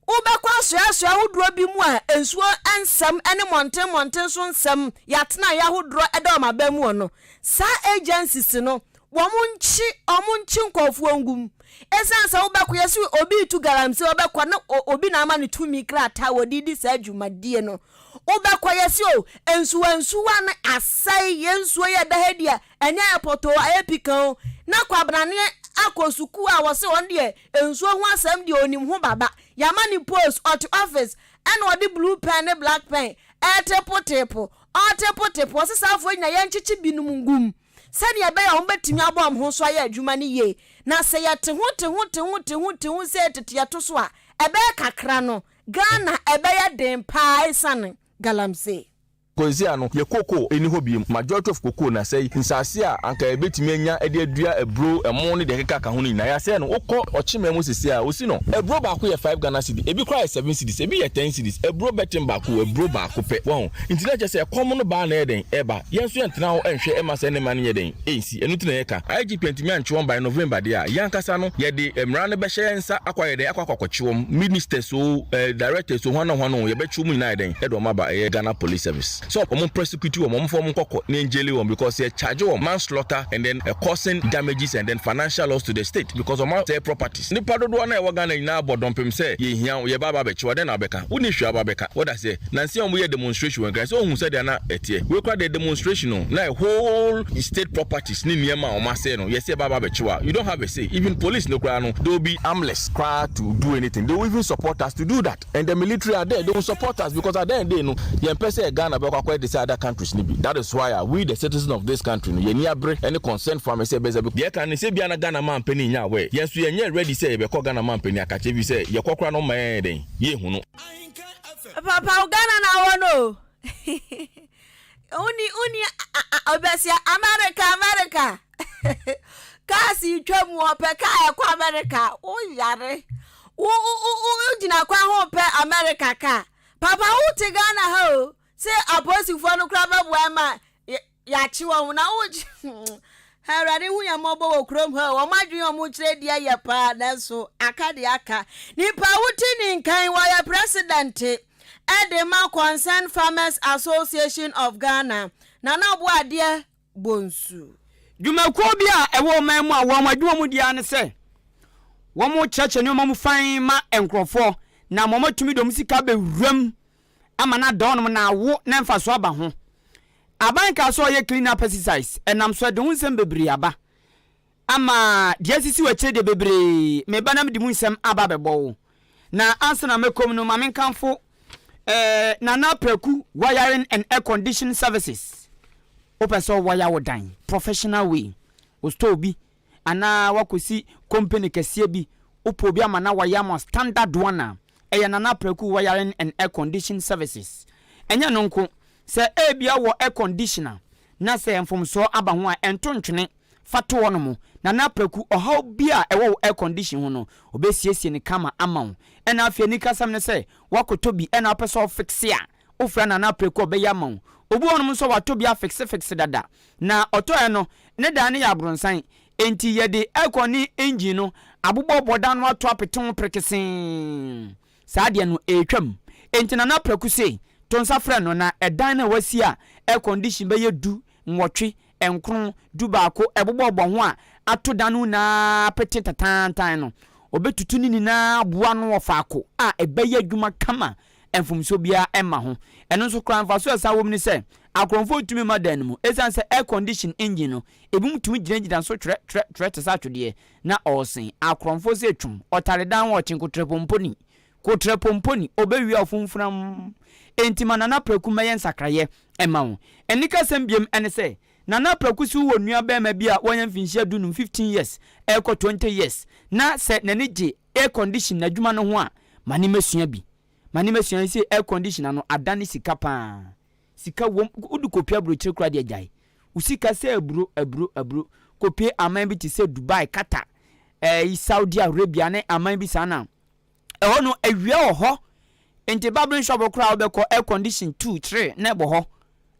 Speaker 2: Wobɛkɔ asoɛasoɛ ahodoɔ bi mu a nsuo nsɛm ne mmɔnten mmɔnten so nsɛm, yɛatenaeɛ ahodoɔ da wɔn aba mu hɔ no, saa agencies no, wɔn nkye, wɔn nkye nkurɔfoɔ ngu mu. Ɛsiane sɛ wobɛkɔ, yɛse obi retu galamsey, wobɛkɔ na obi na ama no tumi krataa a wɔde di saa dwumadie no. Wobɛkɔ, yɛse o, nsuwa nsuwa no asɛe, yɛn nsuo yi a ɛda ha deɛ, ɛnyɛ ayɛ pɔtɔɔ, ayɛ pikan o. Na Kwabrane akɔ sukuu a wɔse wɔn deɛ Nsuo ho asɛm deɛ ɔnim ho baba. Yɛama no post, ɔte office ɛna ɔde blue pen ne black pen ɛretepo tepo, ɔretepo tepo. Ɔse saa afoɔ nyinaa yɛnkyekye binom ngu mu sɛdeɛ ɛbɛyɛ a wɔbɛtumi abɔ wɔn ho so ayɛ adwuma no yie. Na sɛ yɛte ho te ho te ho te ho te ho sei tete yɛto so a, ɛbɛyɛ kakra no Ghana ɛbɛyɛ den paa ɛsiane galamsey.
Speaker 6: Seesei ano, yɛ cocoa nni hɔ biom. Majority of cocoa no asɛe. Nsaase a anka yɛbɛtumi anya de adua aburo, ɛmo ne deɛ ɛkeka ka ho no nyinaa, yɛasɛe no. Wokɔ Ɔkyemɛ mu seesei a, wɔsi no, aburo baako yɛ 5 Ghana cedi, ebi koraa yɛ 7 cedis, ebi yɛ 10 cedis. Aburo bɛtem baako, aburo baako pɛ. Wahu? Nti na kyerɛ sɛ ɛkɔm no baa na ɛyɛ dɛn? Ɛba. Yɛn nso yɛntena hɔ nhwɛ ɛma saa nneɛma no nyɛ dɛn? Ɛnsi. Ɛno nti na yɛka. IGP antumi ankye wɔn by November deɛ a, yɛn ankasa no, yɛde mmara no bɛhyɛ yɛn nsa akɔ ayɛ dɛn? Akɔ akɔkye wɔn. Ministers o, directors o, hwan na hwan o, yɛbɛkye wɔn nyinaa ayɛ dɛn? Ɛde wɔn aba ɛyɛ Ghana Police Service. So wɔn prosecute wɔn, wɔn fa wɔn nkɔkɔ na yɛn wɔn because yɛ charge wɔn manslaughter and then causing damages and then financial loss to the state because wɔn asɛe properties. Nipa dodoɔ na ɛwɔ Ghana nyinaa bɔ dɔmpem sɛ yɛhia wo, yɛba aba abɛkye wo, adɛn na wobɛka? Wonni hwee aba abɛka. Wɔda sɛ nansi a wɔn yɛ demonstration wɔ Nkran sɛ ohun sɛ deɛ na ɛteɛ. Wei koraa deɛ, demonstration no na whole state properties ne nneɛma a wɔn asɛe no, yɛsɛ yɛba aba abɛkye wo a, you don't have a say. Even police no koraa no, they will be armless koraa to do anything. They will even support us to do that. And the military are there, they will support us because at the end of the day no, yɛn pɛ sɛ Ghana bɛkɔ akɔyɛ te sɛ other countries ni bi. That is why we, the citizens of this country no, yɛn ni abere ɛne concern for sɛ ɛbɛsɛ bi deɛ ɛka ne sɛ bia na Ghana man panin nya awɛ, yɛn nso yɛn nyɛ ready sɛ yɛbɛkɔ Ghana man panin akakyɛ bi sɛ yɛkɔ koraa no, ɔma yɛn dɛn yɛhu no.
Speaker 2: Papa, wo Ghana na wɔ no woni woni ɔbɛsia America, America cars twa mu, ɔpɛ kaa ɛkɔ America. Woyare wo wo wo wogyina kwan ho pɛ America kaa. Papa, wote Ghana ha o, sɛ apolisifoɔ no koraa bɛboa ma yɛakye wɔn na wogye. Awurade hu yɛn mmɔbɔ wɔ kurom ha. Wɔn adwene a wɔn kyerɛ deɛ yɛ paa, nanso aka deɛ aka. Nipa wote ne nkan, wɔyɛ president ɛde ma Concerned Farmers Association of Ghana, Nana Ɔboadeɛ Bonsu.
Speaker 1: Dwumakuo bi a ɛwɔ ɔman mu a wɔn adwuma mu deɛ ne sɛ wɔn kyerɛkyerɛ nneɛma mu fan ma nkurɔfoɔ na wɔn atumi de wɔn sika bɛwuram ama no ada hɔnom na awo na mfasoɔ aba ho. Aban kaa sɛ ɔyɛ clean up exercise, ɛnam so ɛde ho nsɛm bebree aba ama deɛ asisi wɔ akyire deɛ bebree. Meba na mede mu nsɛm aba abɛbɔ wo, na ansa na mɛkɔm no, ma menkamfo Nana Praku Wiring and Air Condition Services. Wopɛ sɛ ɔwaya wo dan professional way, wo store bi anaa wakɔsi company kɛseɛ bi, wopɛ obi ama na wayɛ ama standard one a, ɛyɛ Nana Praku Wiring and Air Condition Services. Ɛnyɛ no nko, sɛ ebia wɔ air conditioner na sɛ mfomsoɔ aba ho a, ɛnto ntwene, fa to hɔ nom. Nana Praku, ɔhaw bi a ɛwɔ wo air condition ho no, obɛsiesie ne kama ama wo. Ɛna afei anikasɛm ne sɛ wakɔtɔ bi ɛna wopɛ sɛ ɔfix a, wofrɛ Nana Praku a, ɔbɛyɛ ama wo. Obi wɔ nom nso a watɔ bi afixe dada na ɔtɔɛ no, ne dan no yɛ aborɔnsan, enti yɛde aircon ne engine no abobɔbɔ dan no ato apete ho prekesee. Saa deɛ no ɛretwam, enti Nana Praku se to nsa frɛ no na ɛdan no a wasi a air condition bɛyɛ 18, 9, 11 ɛbobɔbɔ ho a ato dan no nyinaa pete tatantan no, ɔbɛtutu ne nyinaa aboa no wɔ faako a ɛbɛyɛ adwuma kama, mfomsoɔ biara ɛmma ho. Ɛno nso koraa, mfaso a ɛsa wɔ mu ne sɛ akorɔmfoɔ ntumi ma dan no mu, ɛsiane sɛ air condition engine no, ebinom tumi gyinagyina so twerɛ twerɛ twerɛ te sɛ atwedeɛ na ɔresen. Akorɔmfoɔ sɛ twum ɔtare dan ho, ɔkye nkotrɛpomponi kotrɛpomponi, ɔbɛwia ɔfomfunam. Enti ma Nana Praku mmɛyɛ nsakraeɛ ɛma wo. Anikasɛm biem ɛne sɛ Nana Praku si wɔ nua bɛrima bi a wɔnyɛ mfinhyia 15, 15 years ɛrekɔ 20 years, na sɛ n'ani gye air condition n'adwuma no ho a, ma ne mɛsua bi, ma ne mɛsua sɛ air conditioner no adane sika paa. Sika wɔm, wode kɔpie aburokyire koraa deɛ, gyae wo sika sɛ aburo aburo aburo kɔpie aman bi te sɛ Dubai, Qatar, Saudi Arabia ne aman bi saa na ɛhɔ no awia wɔ hɔ, nti barbering shop koraa wobɛkɔ, air condition two, three na ɛbɔ hɔ.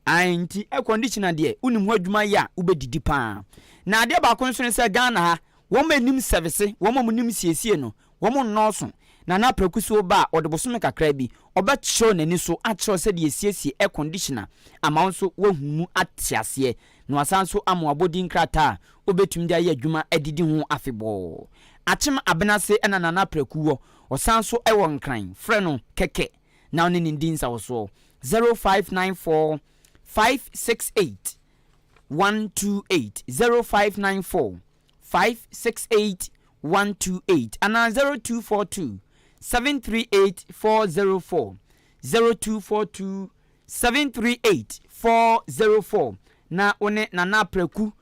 Speaker 1: Ae, nti air conditioner deɛ, wonim ho adwuma yɛ a, wobɛdidi paa. Na adeɛ baako nso ne sɛ Ghana ha, wɔn anim service, wɔn a wɔnim siesie no, wɔn nnɔɔso. Nana Praku so ba a, ɔde bosome kakra bi ɔbɛkyerɛw n'ani so akyerɛw sɛdeɛ esiesie air conditioner ama wo nso woahu mu ate aseɛ, na wasan nso ama wabɔdin krataa a wobɛtumi de ayɛ adwuma adidi ho afebɔɔ. Akyem Abenase ɛna Nana Praku wɔ. Ɔsan so ɛwɔ Nkran. Frɛ no kɛkɛ na ɔne ne ndi nsawosoɔ, 0594 568 128, 0594 568 128 anaa 0242 738 404, 0242 738 404, na wo ne Nana Praku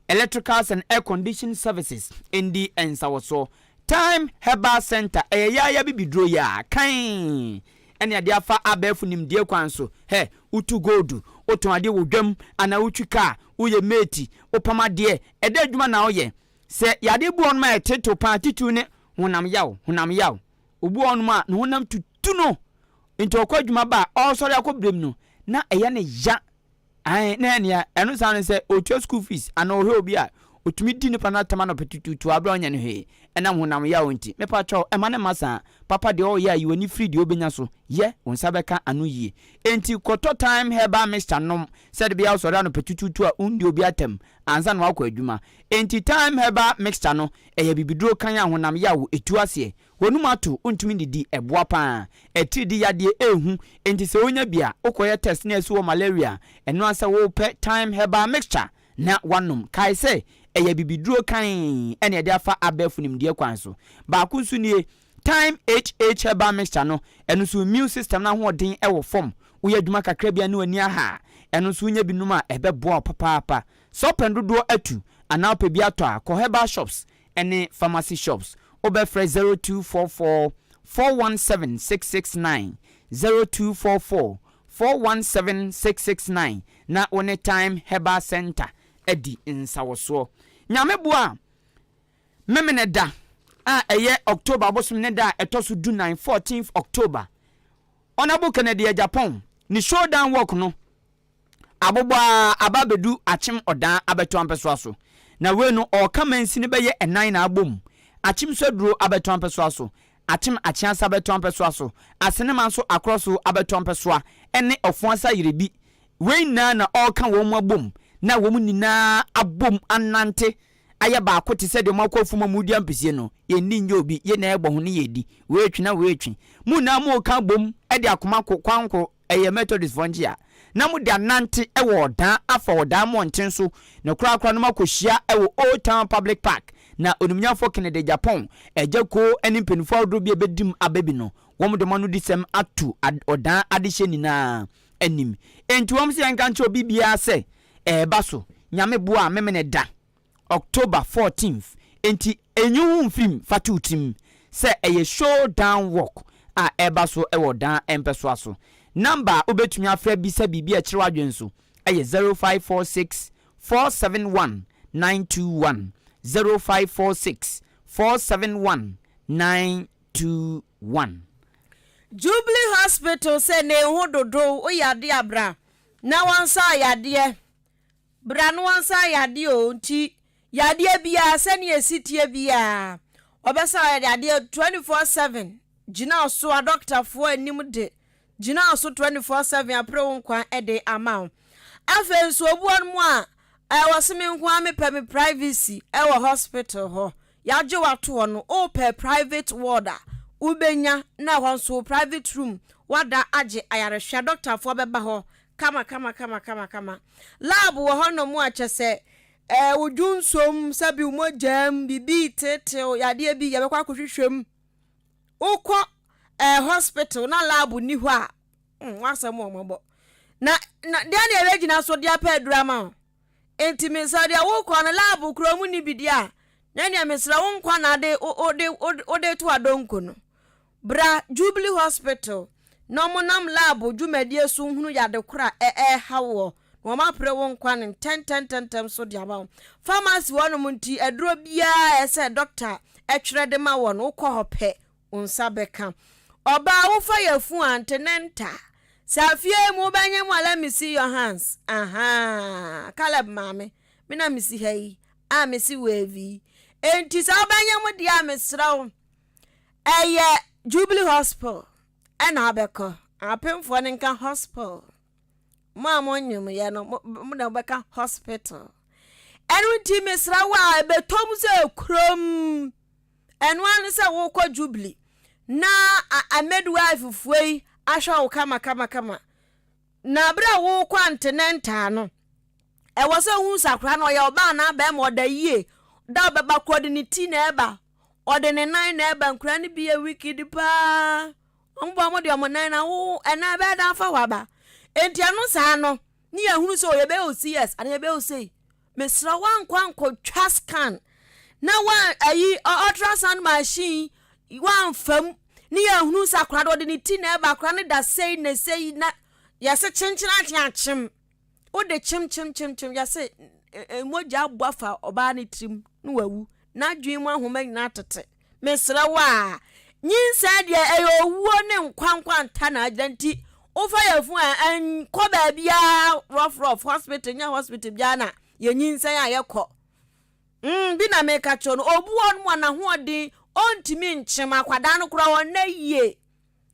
Speaker 1: Electricals and Air Condition Services ndi nsawɔsoɔ. Time Herbal Center, ɛyɛ yaaya bibiduro yi a kan. ne adeɛ afa abɛɛfo nimdeɛ kwan so. Hɛ, wotu gold, wotɔn adeɛ wɔ dwam, anaa wotwi kaa, woyɛ mate, wopam adeɛ, ɛdɛ adwuma na woyɛ. Sɛ yadeɛ bi wɔ hɔnom a ɛtetew paa, titiriw ne honam yaw, honam yaw. Obi wɔ hɔnom a ne honam tutu no, nti ɔkɔ adwuma ba a, ɔresɔre akɔ brem no, na ɛyɛ no ya. Ae, na ɛnea ɛno saa no sɛ ɔtua school fees anaa ɔhwɛ obi a, ɔtumi di nipa no atɛm anɔpa tutuutu a berɛ a ɔnyɛ no hwee, ɛnam honam yaw nti. Mepa kyɛw, ɛma no mma saa. Papa deɛ ɔreyɛ a, yi w'ani firi deɛ wobɛnya so yɛ, wo nsa bɛka ano yie. Enti kɔtɔ Thyme Herbal Mixture nom sɛde ɛbɛyɛ a wosɔre anɔpa tutuutu a wondi obi atɛm ansa na woakɔ adwuma. Enti Thyme Herbal Mixture no, ɛyɛ bibiduro kann a honam yaw ɛtu aseɛ. W'anum ato, wontumi nnidi, ɛboa paa. Atiridii yadeɛ ɛɛhu, enti sɛ wonya bi a, wokɔyɛ test na yɛse wɔ malaria a, ɛno ara sɛ wopɛ Thyme Herbal Mixture na woanom. Kae sɛ, ɛyɛ abibiduro kann ɛna yɛde afa abɛɛfo nimdeɛ kwan so. Baako nso nie, Thyme HH Herbal Mixture no, ɛno nso immune system no ahoɔden wɔ fam. Woyɛ adwuma kakra bi a ne w'ani aha a, ɛno nso wonya bi nom a, ɛbɛboa wo papaapa. Sɛ wopɛ no dodoɔ atu anaa wopɛ bi atɔ a, kɔ herbal shops ne pharmacy shops. Wobɛfrɛ 0244 417 669, 0244 417 669 na wo ne Thyme Herbal Centre adi nsawɔsoɔ. Nyame boa a, Memeneda a ɛyɛ October bosome ne da a ɛtɔ so dunan, 14th October, Honourable Kennedy Agyapong ne Showdown Walk no Abobɔ ara aba abɛdu Akyem Ɔdaa abɛto ampɛsoa so. Na wei no ɔɔka mansini bɛyɛ ɛnan na abom. Akyem Swaduro abɛto ampɛsoa so, Akyem Akyeasa abɛto ampɛsoa so, Asenema nso akorɔ so abɛto ampɛsoa ɛne Ɔfoasa Yerebi. Wei nyinaa na ɔɔka wɔn abom na wɔn nyinaa abom anante ayɛ baako te sɛ deɛ wɔakɔ afum a wɔredi ampesie no. Yɛnni nyɛ obi, yɛn nyinaa yɛbɔ ho ne yɛredi. Wei retwe na wei retwe. Mo nyinaa moreka abom de akoma ko kwan koro. Ɛyɛ Methodistfoɔ nkyea. Na mode anante wɔ ɔdan afa ɔdan mmɔnten so na korakora no moakɔhyia wɔ Old Town Public Park na Onimnyamfoɔ Kennedy Agyapong, Agya Koo ne mpaninfoɔ ahodoɔ bi a ɛbɛdim aba bi no, wɔn de wɔn anodisɛm ato ɔdan adehyɛ nyinaa anim. Enti wɔn se yɛnka nkyerɛ obi biara sɛ ɛreba so. Nyame boa a Memene da. October 14th, enti nyi wo ho mfiri mu fa to wo tirim sɛ ɛyɛ Show Down Walk a ɛreba so wɔ Dan mpɛsoa so. Namba a wobɛtumi afrɛ abisa biribi a ɛkyere w'adwene nso yɛ 0546 471 921, 0546 471 921.
Speaker 2: Jubilee Hospital sɛ ne ho dodow wo yade a bra na wɔnsa wo yadeɛ. Bra no wansa yadeɛ o nti yadeɛ biara sɛnea ɛsi teɛ biara ɔbɛsa yadeɛ 24/7 gyina so adɔktafoɔ anim de gyina so 24/7 apere wo nkwa de ama wo. Afei nso obi wɔ nom a ɛwɔ se me nko ara mepɛ me privacy ɛwɔ hospital hɔ yɛagye wo ato hɔ no wopɛ private ward a wobɛnya na ɛhɔ nso private room wada agye ayarehwɛ adɔktafoɔ bɛba hɔ Kama kama kama kama kama. Lab wɔ hɔ nom a kyɛsɛ ɛɛ wo dwonsom sɛbi wo mogyaa mu biribi reteetew yadeɛ bi yɛbɛkɔ akɔhwehwɛ mu. Wokɔ ɛɛ hospital na lab nni hɔ a mm w'asɛm wɔ mmɔbɔ. Na na deɛ na yɛbɛgyina so de apɛ aduru ama wo. Nti mesrɛ deɛ wokɔ no lab kura mu nni bi deɛ a na ɛneɛ mesrɛ wo nkwa na ade wode wode to adonko no. Bra Jubilee Hospital na ɔmo nam lab dwumadie so nhunu yade koro a ɛreha woɔ na wɔn apere wo nkwa no ntɛntɛntɛntɛm so de ama wo. Pharmacy hɔ nom nti aduro biara a ɛsɛ doctor twerɛ de ma woɔ no wokɔ hɔ pɛ wo nsa bɛka. Ɔbaa wofa yafunu a ntenenta sɛ afie mu wobɛnyem a let me see your hands ahaa Caleb maame me na mesi ha yi a mesi wave yi enti sɛ wobɛnyem deɛ a mesrɛ wo Ɛyɛ Jubilee Hospital ɛna abɛkɔ. Apemfoɔ no nka hospital. Mo a monyemyɛ no, mo na mobɛka hospital. Ɛno nti mesrɛ wo a ɛbɛtɔ mu sɛ kurom. Ɛno ara ne sɛ wokɔ Jubilee na a midwife foɔ yi ahwɛ wo kama kama kama. Na berɛ a wokɔ antenatal no, ɛwɔ sɛ wohu sɛ akwadaa no ɔyɛ ɔbaa anaa bɛrima ɔda yie. Da ɔbɛba korɔ ɔde ne ti na ɛba. Ɔde ne nan na ɛba nkura no bi yɛ wicked paa. Wɔn bɔ wɔn de wɔn nan na wo ɛnan bɛyɛ dan fa hɔ aba. Enti ɛno saa no ne yɛhunu sɛ yɛbɛyɛ o CS anaa yɛbɛyɛ o sei. Mesrɛ woankɔ ankɔtwa scan na wa ayi ultrasound machine woamfa mu. Ne yɛhunu sɛ akora de ɔde ne ti na ɛba, akora no da sei na sei na yɛse kyenkyen akye akyem. Wode kyem kyem kyem kyem yɛse mogya abɔ afa ɔbaa ne tirim na wawu. N'adwene mu ahoma nyinaa tete. Mesrɛ wo a, nyinsɛn deɛ ɛyɛ owuo ne nkwa nkwanta na agyina nti wofa yafunu a ɛnkɔ baabiara rough rough hospital nyɛ hospital biara na yɛnyinsɛn a yɛkɔ. Mm, bi na meka kyerɛ no, obu hɔ nom a n'ahoɔden ɔntumi nkyem akwadaa no koraa ɔnna yie.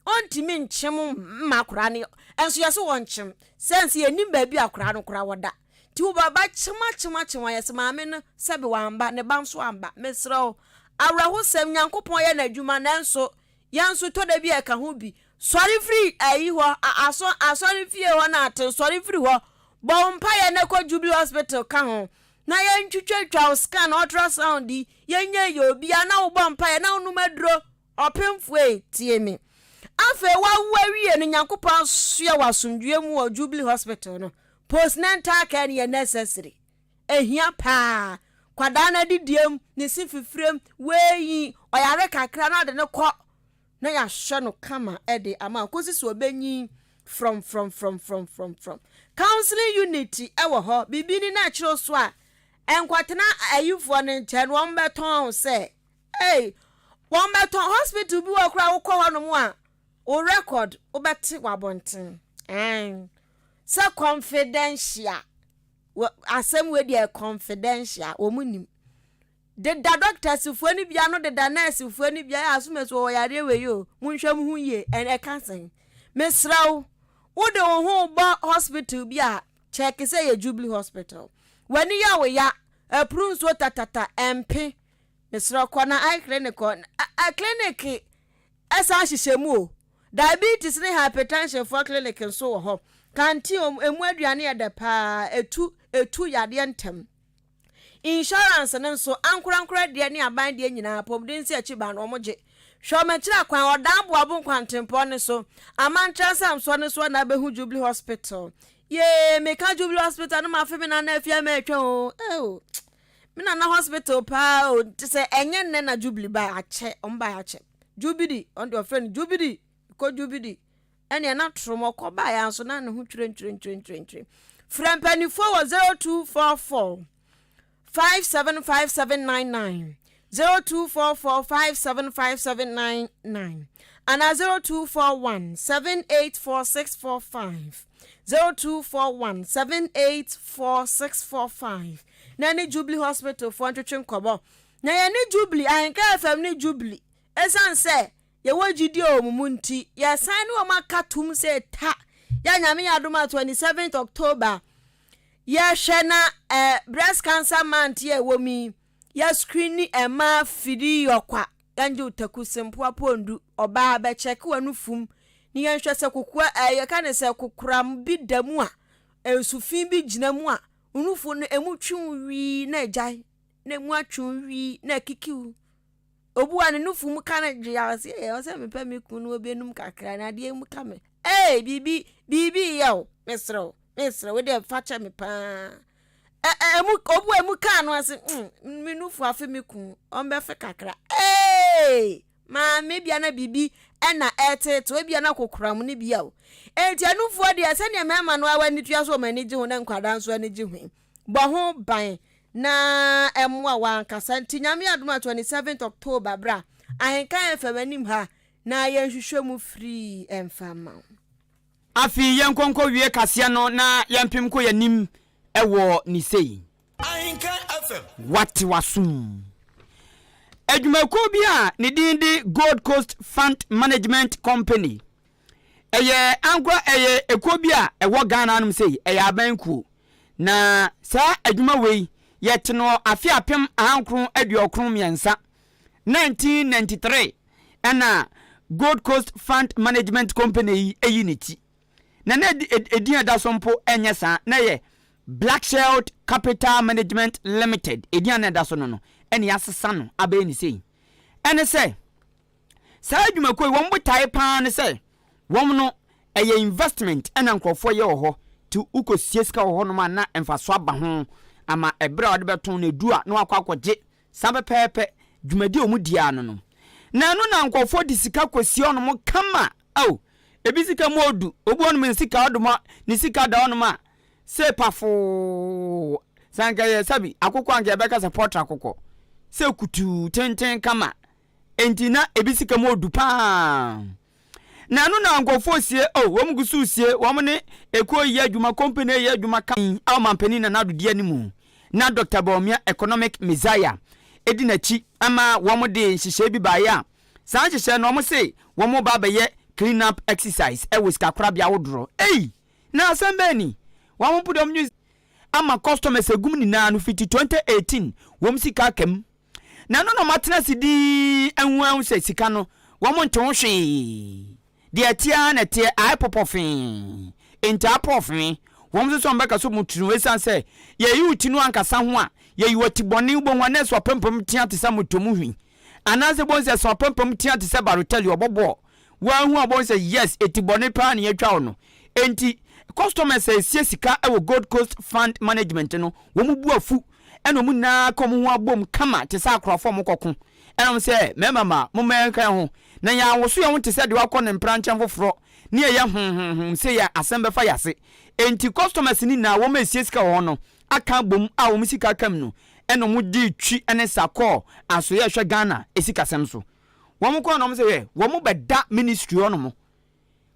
Speaker 2: Ɔntumi nkyem mma akwadaa no nso yɛse wɔnkyem sɛ nso yɛnim baabi a akwadaa no koraa wɔda nti wo ba kyem akyem akyem a yɛse maame no sɛbe wamba ne ba nso amba mesrɛ wo awerɛhosɛm Nyankopɔn yɛ n'adwuma nanso yɛn nso tɔ da bi a ɛka ho bi sɔre firi ayi hɔ asɔ asɔre fie hɔ na ate sɔre firi hɔ bɔ wo mpaeɛ na kɔ Jubilee Hospital ka ho na yɛntwitwatwa wo scan ultrasound yi yɛnyɛ yɛ obia na wobɔ mpaeɛ na wonom aduro Ɔpemfo ei, tie me. Afei woawo awie no, Nyankopɔn asoɛ wo asomdwoeɛ mu wɔ Jubilee Hospital no. Postnatal care no yɛ necessary. Ɛhia paa. Kwadaa no adidiem, ne se fifirem, wei, ɔyare kakra na ɔde no kɔ na yɛahwɛ no kama de ama kɔsi sɛ ɔbɛnyin frɔmfrɔmfrɔmfrɔmfrɔm. Counseling unit wɔ hɔ, biribi ni na ɛkyerɛ so a, nkɔtena ayifoɔ no nkyɛn, wɔn bɛtɔn sɛ Ei wɔn bɛtɔn hospital bi wɔ koraa wokɔ hɔ nom a wo record wobɛte wɔ abɔnten ɛn sɛ confidential wɔ asɛm wei deɛ confidential wɔn nim deda doctors foɔ no bia no deda nurse foɔ no bia yɛ asomɛso wɔ yareɛ wei o monhwɛ mo ho yie ɛn ɛka sɛn mesrɛ wo wode wo ho bɔ hospital bi a kyɛke sɛ yɛ Jubilee hospital w'ani yɛ wo ya apuru nsuo tatata ɛmpe Mesrɛ kɔ na eye clinic hɔ. Ɛ clinic ɛsan hyehyɛ mu o. Diabetes ne hypertension foɔ clinic nso wɔ hɔ. Canteen wɔn emu aduane yɛ dɛ paa. Etu etu yadeɛ ntɛm. Insurance no nso ankorankora deɛ ne aban deɛ nyinaa apɔmuden nsi akyi ba no wɔn gye. Hwɛ wɔn akyiri akwan ɔdan boabo nkwantempɔn no so. Amantra nsamsoɔ no soɔ na abɛhu Jubilee Hospital. Yee meka Jubilee Hospital no mafe me nana afie ama atwa o. Eo. Me nana hospital paa o nti sɛ ɛnyɛ nnɛ na jubilee ba akyɛ ɔmo ba akyɛ jubilee ɔno deɛ ɔfrɛ no jubilee kɔ jubilee ɛnea na torom ɔkɔ ba ya nso na ne ho twerɛ ntwerɛ ntwerɛ ntwerɛ ntwerɛ frɛ mpanimfoɔ wɔ 0244 575799 0244 575799 anaa 0241 784645 0241 784645 na ɛne Jubilee Hospital foɔ ntwetwe nkɔmmɔ. Na yɛne Jubilee, Ahenka FM ne Jubilee, ɛsiane sɛ yɛwɔ gyidie wɔ wɔn mu nti, yɛsan ne wɔn aka tom sɛ ta yɛ Nyame yɛ adom a 27th October yɛhwɛ na eh, breast cancer month yɛ ɛwɔ mu yi, yɛ screen mmaa firi yɔkwa yɛngye wo taku sempoa pondu ɔbaa bɛkyɛke w'anufum ne yɛnhwɛ sɛ kokoa eh, yɛka ne sɛ kokoram bi da mu a nsu fi bi gyina mu a Wo nufu no, emu twe wo wii na agyae, na emu atwe wo wii na akiki wo. Obi wa ne nufu mu ka no dwe a ɔsɛ ɛyɛ ɔsɛ mepɛ me kunu no obenum kakra na adeɛ mu ka me. Ee biribi biribi yɛ o mesrɛ wo mesrɛ wo deɛ fa kyɛ me paa. Ɛ ɛ emu obi wa emu kaa no ase mm me nufu afe me kun ɔmbɛfe kakra. Ee Maame bia na biribi na ɛreteetew, ebia na kokoram no bi a o. Enti anufoɔ deɛ, sɛdeɛ mmarima no ara ani tua so wɔn ani gye ho na nkwadaa nso ani gye ho yi, bɔ ho ban na ɛmmoa w'ankasa. Nti Nyame adom a 27th October bra Ahenkan FM anim ha na yɛnhwehwɛ mu firii mfa mma wo.
Speaker 1: Afei yɛnkɔ nkɔwie kaseɛ no na yɛmpem nkɔ yɛn anim wɔ ne sei. Wate w'asom. Adwumakuo bi a ne din de Gold Coast Fund Management Company. Ɛyɛ ankora ɛyɛ ekuo bi a ɛwɔ Ghana anom sei, ɛyɛ aban kuo. Na saa adwuma wei yɛte no afe 1993, 1993 ɛna Gold Coast Fund Management Company yi ayi ne ti. Na na edin a ɛda so mpo nyɛ saa, na ɛyɛ Blackshield Capital Management Limited, edin a na ɛda so no no, ɛna yɛasesa no abɛyɛ ne sei. Ɛne sɛ, saa adwumakuo yi, wɔn botae paa ne sɛ, wɔn no, ɛyɛ investment ɛna nkurɔfoɔ yɛ wɔ hɔ, nti wokɔsie sika wɔ hɔnom a na mfasoɔ aba ho ama ɛberɛ a wɔde bɛtɔn no ɛdu a na wakɔ akɔgye saa pɛpɛɛpɛ dwumadi a wɔn di ara no no. Na ɛno na nkurɔfoɔ de sika kɔsie hɔnom kama. Ao, ebi sika mu ɔdu, obi hɔnom ne sika ɔdom a, ne sika da hɔnom a, se pafoo. Sɛ anka ɛyɛ sɛbi akokɔ a anka yɛbɛka sɛ pɔtre akokɔ. Sɛ kutuu tenten kama. Enti na ebi sika mu ɔdu paa. Na ɛno na nkurɔfoɔ sie, oh, wɔn gu so resie, wɔn ne ekuo yɛ adwuma, company yɛ adwuma ka a ɔmampanin Nana Addo di anim, na Doctor Bawumia Economic Messiah di n'akyi ma wɔn de nhyehyɛe bi baeɛ a, saa nhyehyɛe no wɔn se wɔn reba abɛyɛ clean up exercise wɔ sikakorabea ahodoɔ. Ei! Na asɛm bɛn ni? Wɔn mpo deɛ wɔn dwen ama customers egum nyinaa no fiti 2018 wɔn sika aka mu. Na ɛno na wɔatena ase dinn ahu ahu sɛ sika no, wɔnte ho hwee. Deɛ ɛteɛ ara na ɛteɛ, ae pɔpɔfee, enti apɔɔfee. Wɔn nso sɛ wɔbɛka sɛ wɔn tiri ho, ɛsiane sɛ yɛyi wo ti no ankasa ho a, yɛyi wo ti bɔne, wobɛhu a na ɛsɛ ɔpampam tea te sɛ motomu hwi, anaasɛ wobɛhu sɛ ɛsɛ ɔpampam tea te sɛ Balotelli ɔbɔ bɔɔl. Woahu a wobɛhu sɛ yes, eti bɔne paa na yɛatwa wo no. Enti customers a ɛsie sika wɔ Gold Coast Fund Management no, wɔn bo afu ɛna wɔn nyinaa aka wɔn ho abom kama te sɛ akorafo a wɔkɔko. Ɛna wɔn sɛ, Mmarima mma, momma yɛnka yɛn ho, na yɛanwoso yɛn ho te sɛ deɛ wakɔ ne mpena nkyɛn foforɔ, ne yɛyɛ honhonhon sei a, asɛm bɛfa yɛn ase. Enti customers no nyinaa, wɔn a ɛsie sika wɔ hɔ no, aka abom a wɔn sika aka mu no, ɛna wɔde twi ne sa kɔɔ asoeɛ a ɛhwɛ Ghana sikasɛm so. Wɔn kɔɔ na wɔn sɛ, hwɛ, wɔn bɛda ministry hɔnom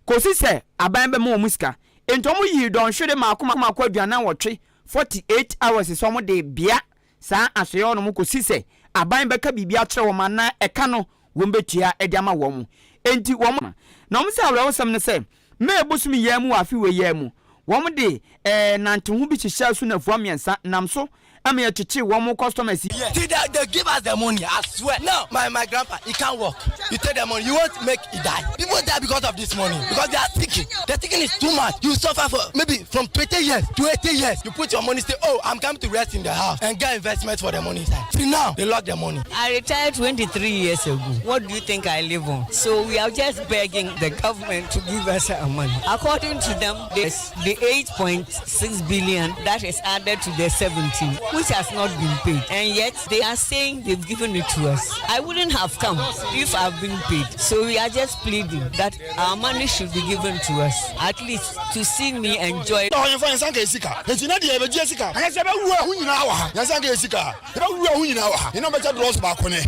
Speaker 1: kɔsi sɛ aban bɛma wɔn sika. Enti wɔn yii dɔnhwere mmaako mmaako 48, 48 hours, sɛ wɔn de bea saa asoeɛ hɔnom kɔsi sɛ aban bɛka biribi akyerɛ wɔn anaa ɛka no wɔn bɛtua de ama wɔn. Enti wɔn. Na wɔn sɛ awerɛhosɛm ne sɛ, May bosome yi ara mu wɔ afe wei ara mu, wɔn de ɛɛ nanteho bi hyehyɛɛ so nnafua mmiɛnsa nam so ma yɛkyekyee wɔn customers yi.
Speaker 7: Till they, they give us the money, I swear. Now, my, my grandpa, he can't walk. You take the money, you won't make he die. People die because of this money, because they are thinking. The thinking is too much. You suffer for maybe from 20 years to 80 years. You put your money, say, oh, I'm coming to rest in the house and get investment for the money inside. Till now, they lock the money.
Speaker 8: I retired 23 years ago. What do you think I live on? So we are just begging the government to give us our money. According to them, there's the 8.6 billion that is added to the 17, which has not been paid. And yet they are saying they've given it to us. I wouldn't have come if I've been paid. So we are just pleading that our money should be given to us, at least to see me enjoy.
Speaker 9: Yɛbɛwura ho nyinaa wɔ ha. Yɛne wɔn bɛkyɛ drɔs baako ne.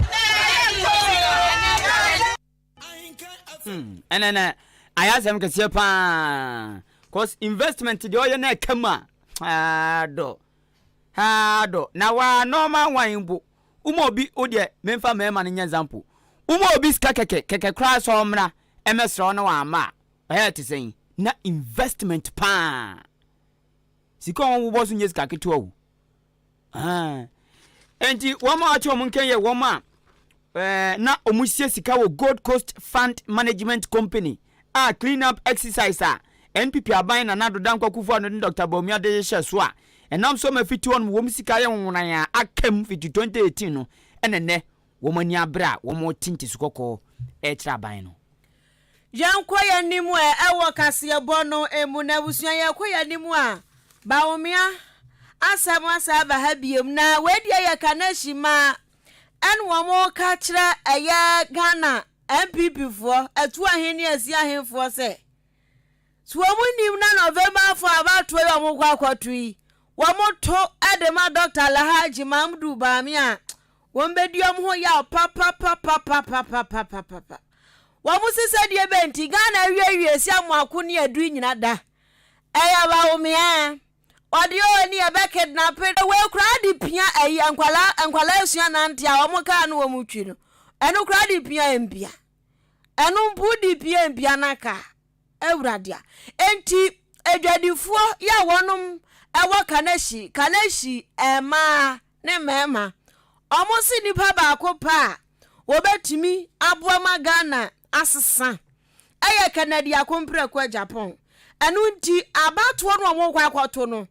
Speaker 1: Hmm, ɛnɛ nɛ ayɛ asɛm kɛseɛ paa cause investment deɛ ɔyɛ na ɛka mu a haadɔ haadɔ na waa normal one mpo woma obi wo deɛ memfa mmarima no nyɛ example woma obi sika kɛkɛ kɛkɛ koraa sɛ ɔmmra ɛmɛsrɛ wo na wamma a ɛyɛ te sɛn na investment paa sika a wɔn wobɔ so nyɛ sika ketewa o Enti wɔn a wɔate wɔn nka yɛ wɔn a eh, na wɔsie sika wɔ Gold Coast Fund Management Company a clean up exercise a NPP aban Nana Addo Dankwa Akufo-Addo ne Dr. Bawumia de hyehyɛ so a ɛnam so ma fiti hɔ nom wɔn sika ayɛ nwonan a aka mu fiti 2018 no ɛna nnɛ wɔn ani abere a wɔte ntesu kɔkɔɔ ɛrekyerɛ aban no.
Speaker 2: Yɛnkɔ yɛn anim ɛ ɛwɔ kaseɛbɔ no mu na abusua yɛkɔ yɛn anim a Bawumia asɛm asan aba ha biom na wei deɛ yɛ Kanehyi ma ɛna wɔn ka kyerɛ ɛyɛ Ghana NPP foɔ atu ahen ne asi ahenfoɔ sɛ so wɔn nim na November 4 abatoɔ yi wɔn kɔ akɔto yi wɔn to de ma Dr. Alhaji Mahmudu Bawumia wɔn bɛdi wɔn ho yaw papapapapapapapapa. Wɔn se sɛdeɛ bɛ nti Ghana awiewie si amoako ne adui nyina da. Ɛyɛ Bawumia. Ɔde oo ne yɛbɛ kidnape no. Wei koraa de pia ayi nkwalaa nkwalaa esua nante a wɔn kaa no wɔn twi no. Ɛno koraa de pia mpia. Ɛno mpo de pia mpia na kaa. Awurade a. Enti adwadifoɔ yɛ a wɔnom ɛwɔ Kaneshie, Kaneshie mmaa ne mmarima, wɔn se nipa baako pɛ a wɔbɛtumi aboa ma Ghana asesa yɛ Kennedy Akompreko Agyapong. Ɛno nti abatoɔ no a wɔrekɔ akɔto no,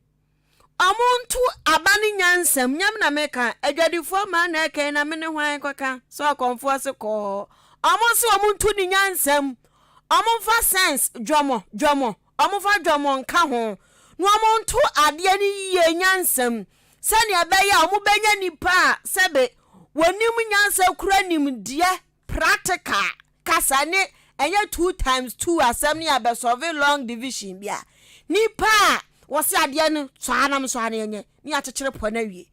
Speaker 2: wɔnto aba no nyansam. Nyɛ me na meka, adwadifoɔ mmaa na ɛka yi na me ne hwan kɔka sɛ ɔkɔmfoɔ se kɔɔ. Wɔn se wɔnto no nyansam, wɔmfa sense, dwɔmɔ, dwɔmɔ, wɔmfa dwɔmɔ nka ho na wɔnto adeɛ no yie nyansam sɛnea ɛbɛyɛ a wɔbɛnya nnipa a sɛbe wɔnim nyansa kura nimdeɛ. Practical kasa ne ɛnyɛ two times two asɛm ne abɛsolve long division bi a nipa a wɔsi adeɛ no sɔɔ anam sɔɔ ano yɛnyɛ ne akyekyere pɔ no awie.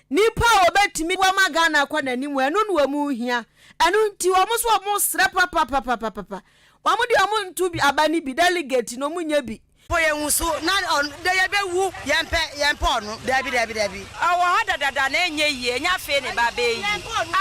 Speaker 2: Nipa a wɔbɛtumi wɔma Ghana kɔ n'anim, ɛno na wɔn hia. Ɛno nti wɔn nso wɔn srɛ papapapapapa, wɔn de wɔn nto bi aba ne bi delegate na wɔn nyɛ bi.
Speaker 10: Po yɛn wu so na de yɛbɛwu, yɛmpɛ, yɛmpɛ ɔno, daabi, daabi, daabi.
Speaker 11: Ɔwɔ hɔ dadada na ɛnyɛ yie, ɛnyɛ afei ne ba bɛyɛ yie.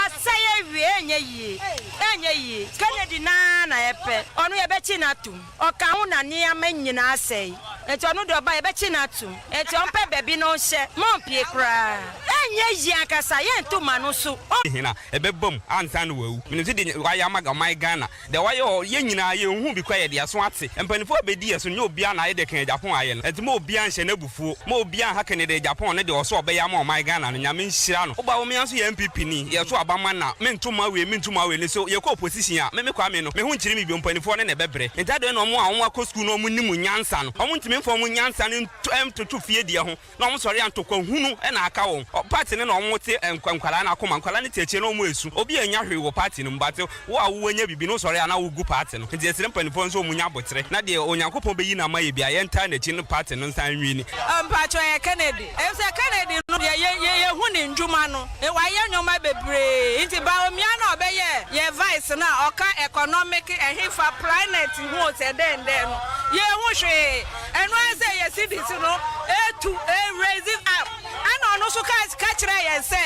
Speaker 11: Asɛe awie, ɛnyɛ yie, ɛnyɛ yie. Kennedy naa na yɛpɛ, ɔno yɛbɛkye no atom. Ɔka ho na nneɛma nyinaa asɛe. Nti ɔno deɛ ɔba yɛbɛkye no atom. Nti ɔmpɛ baabi na ɔnhyɛ, ma ɔmpie koraa. Ɛnyɛ yie ankasa, yɛnto ma no so.
Speaker 12: Hena ɛbɛba mu ansa na wawu? Menim sɛ deɛ wayɛ ama ɔman Ghana, deɛ wayɛ wɔ yɛn nyinaa yɛnhuu bi koraa, yɛde aso ate. Mpanimfoɔ a bɛdi yɛn so no, nyɛ obiara na ayɛ deɛ Kennedy Agyapong ayɛ no. Ɛnti ma obiara nhyɛ no abufuo. Ma obiara nha Kennedy Agyapong ne deɛ ɔsɛ ɔbɛyɛ ama ɔman Ghana no. Nyame nhyira no. Woba hɔ, me ara nso yɛ NPP ni, yɛto aba ma no a, mento mma wei, mento mma wei. Ne sɛ yɛkɔ opposition a, me me Kwame no, me ho nkyere me bio, mpanimfoɔ no na ɛbɛbrɛ. Nti adɛn na wɔn a wɔakɔ sukuu na wɔnim nyansa no, wɔntumi mfa wɔn nyansa no ntoto fie deɛ ho? Na wɔn sɔre a ntɔkwa hunu na aka wɔn. Party no na wɔn te nkwadaa no akoma, nkwadaa no te akyire na wɔn resu. Obi annya hwee wɔ party no mu but wo a wo anya biribi no wo sɔre a na wo gu party no. Nti yɛsrɛ mpaninfoɔ nso wɔn nya aboterɛ na deɛ Onyankopɔn bɛyi no ama yɛ biara yɛntaa n'akyi no party no nsan nwini.
Speaker 11: Mpakyɛw ɛyɛ Kennedy efisɛ Kennedy no deɛ yɛ yɛ yɛhu ne ndwuma no wayɛ nnoɔma bebree nti Bawumia no a ɔbɛyɛɛ yɛ vice no a ɔka economic ɛhefa planet ho o sɛ dɛn dɛn no yɛnhu hwee. Ɛno ara sɛ yɛ cedis no retu, raise up, ɛna ɔno nso ka ka kyerɛɛ yɛn sɛ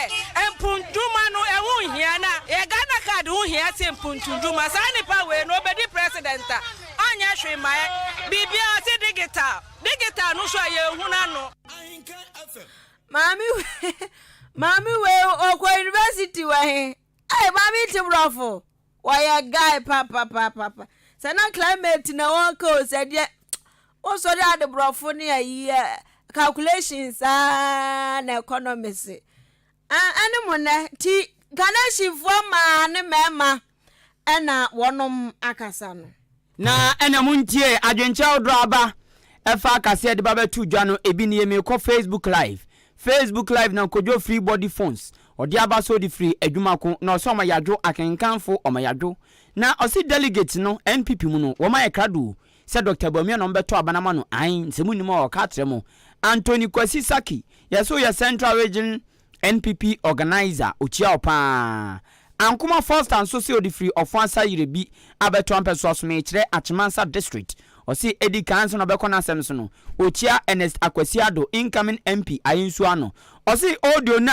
Speaker 11: mpuntudwuma no ɛho nhia na yɛ Ghana card ho hia sen mpuntudwuma. Saa nipa wei no ɔbɛdi president a ɔnyɛ hwee mma yɛn. Biribiara ɔse digital, digital no nso a yɛnhunu ano.
Speaker 2: Maame wei maame wei ɔkɔ university wɔ he? Ɛy maame te borɔfo. Wɔyɛ guy papapapapa. Sɛ na climate na wɔka o sɛ deɛ wosɔre ade borɔfo ne ayi calculations saa na economics. Ɛne mo nɛ ti Ghanaianfoɔ mmaa ne mmarima ɛna wɔnom akasa no.
Speaker 1: Na ɛna montie adwenkyerɛ ahodoɔ aba ɛfa akaseɛ de ba bɛto dwa no ebi nie. Mekɔ Facebook Live, Facebook Live na Kodwo Free Body Phones ɔde aba so, ɔde firi adwuma ko na ɔsɛ ɔma yadwo akenkanfo, ɔma yadwo na ɔse delegate no NPP mu no wɔma yɛ krado sɛ Dr Bawumia na ɔmbɛtɔ abanama no ae nsɛmu nim a ɔka akyerɛ mo. Anthony Kwasi Saki yɛsɛ woyɛ Central Region NPP organizer, okyia wo paa. Ankoma Foster nso sɛ ɔde firi Ɔfo Asa yerɛ bi abɛto ampɛso asomekyerɛ Akyemansa District. Ɔse edi kan nso na ɔbɛkɔ n'asɛm so no, okyia Ernest Akwasi Addo, incoming MP Ayensu ano. Ɔse audio no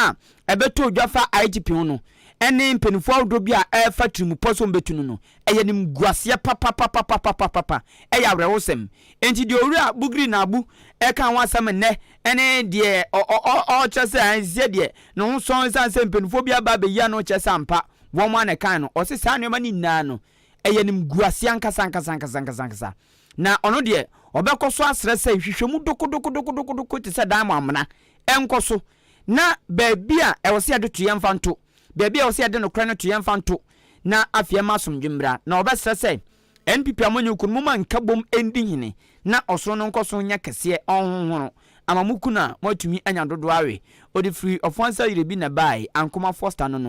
Speaker 1: a ɛbɛtɔ dwa fa IGP ho no ɛne mpanimfoɔ ahodoɔ bi a ɛrefa tirimupɔ sɛ wɔbɛtu no no, ɛyɛ nimguaseɛ papapapapapapa, ɛyɛ awerɛhosɛm. Enti deɛ Owura Bugri Naabu ɛka ho asɛm nnɛ ɛne deɛ ɔkyerɛ sɛ ansie deɛ ne ho sɔn ɛsiane sɛ mpanimfoɔ bi aba abɛyi ano kyerɛ sɛ ampa wɔn a na ɛkan no, ɔse saa nneɛma no nyinaa no ɛyɛ nimguaseɛ ankasa ankasa ankasa ankasa ankasa. Na ɔno deɛ ɔbɛkɔ so asrɛ sɛ nhwehwɛmu dokodokodokodokodoko te sɛ diamond amena ɛnkɔ so na baabi a ɛwɔ sɛ yɛde to yɛmfa nto, baabi a ɛwɔ sɛ yɛde nokorɛ no to yɛmfa nto, na afei ɛma asomdwe mmra. Na ɔbɛsrɛ sɛ NPP amanyɔkuo no momma nkabom ndi hene na ɔsono no nkɔ so nyɛ kɛseɛ ɔnhonhono ama mo kunu a moatumi anya dodoɔ awe. Ɔde firi Ɔfoansa yerɛ bi na ɛbaeɛ, Ankoma Foster no no.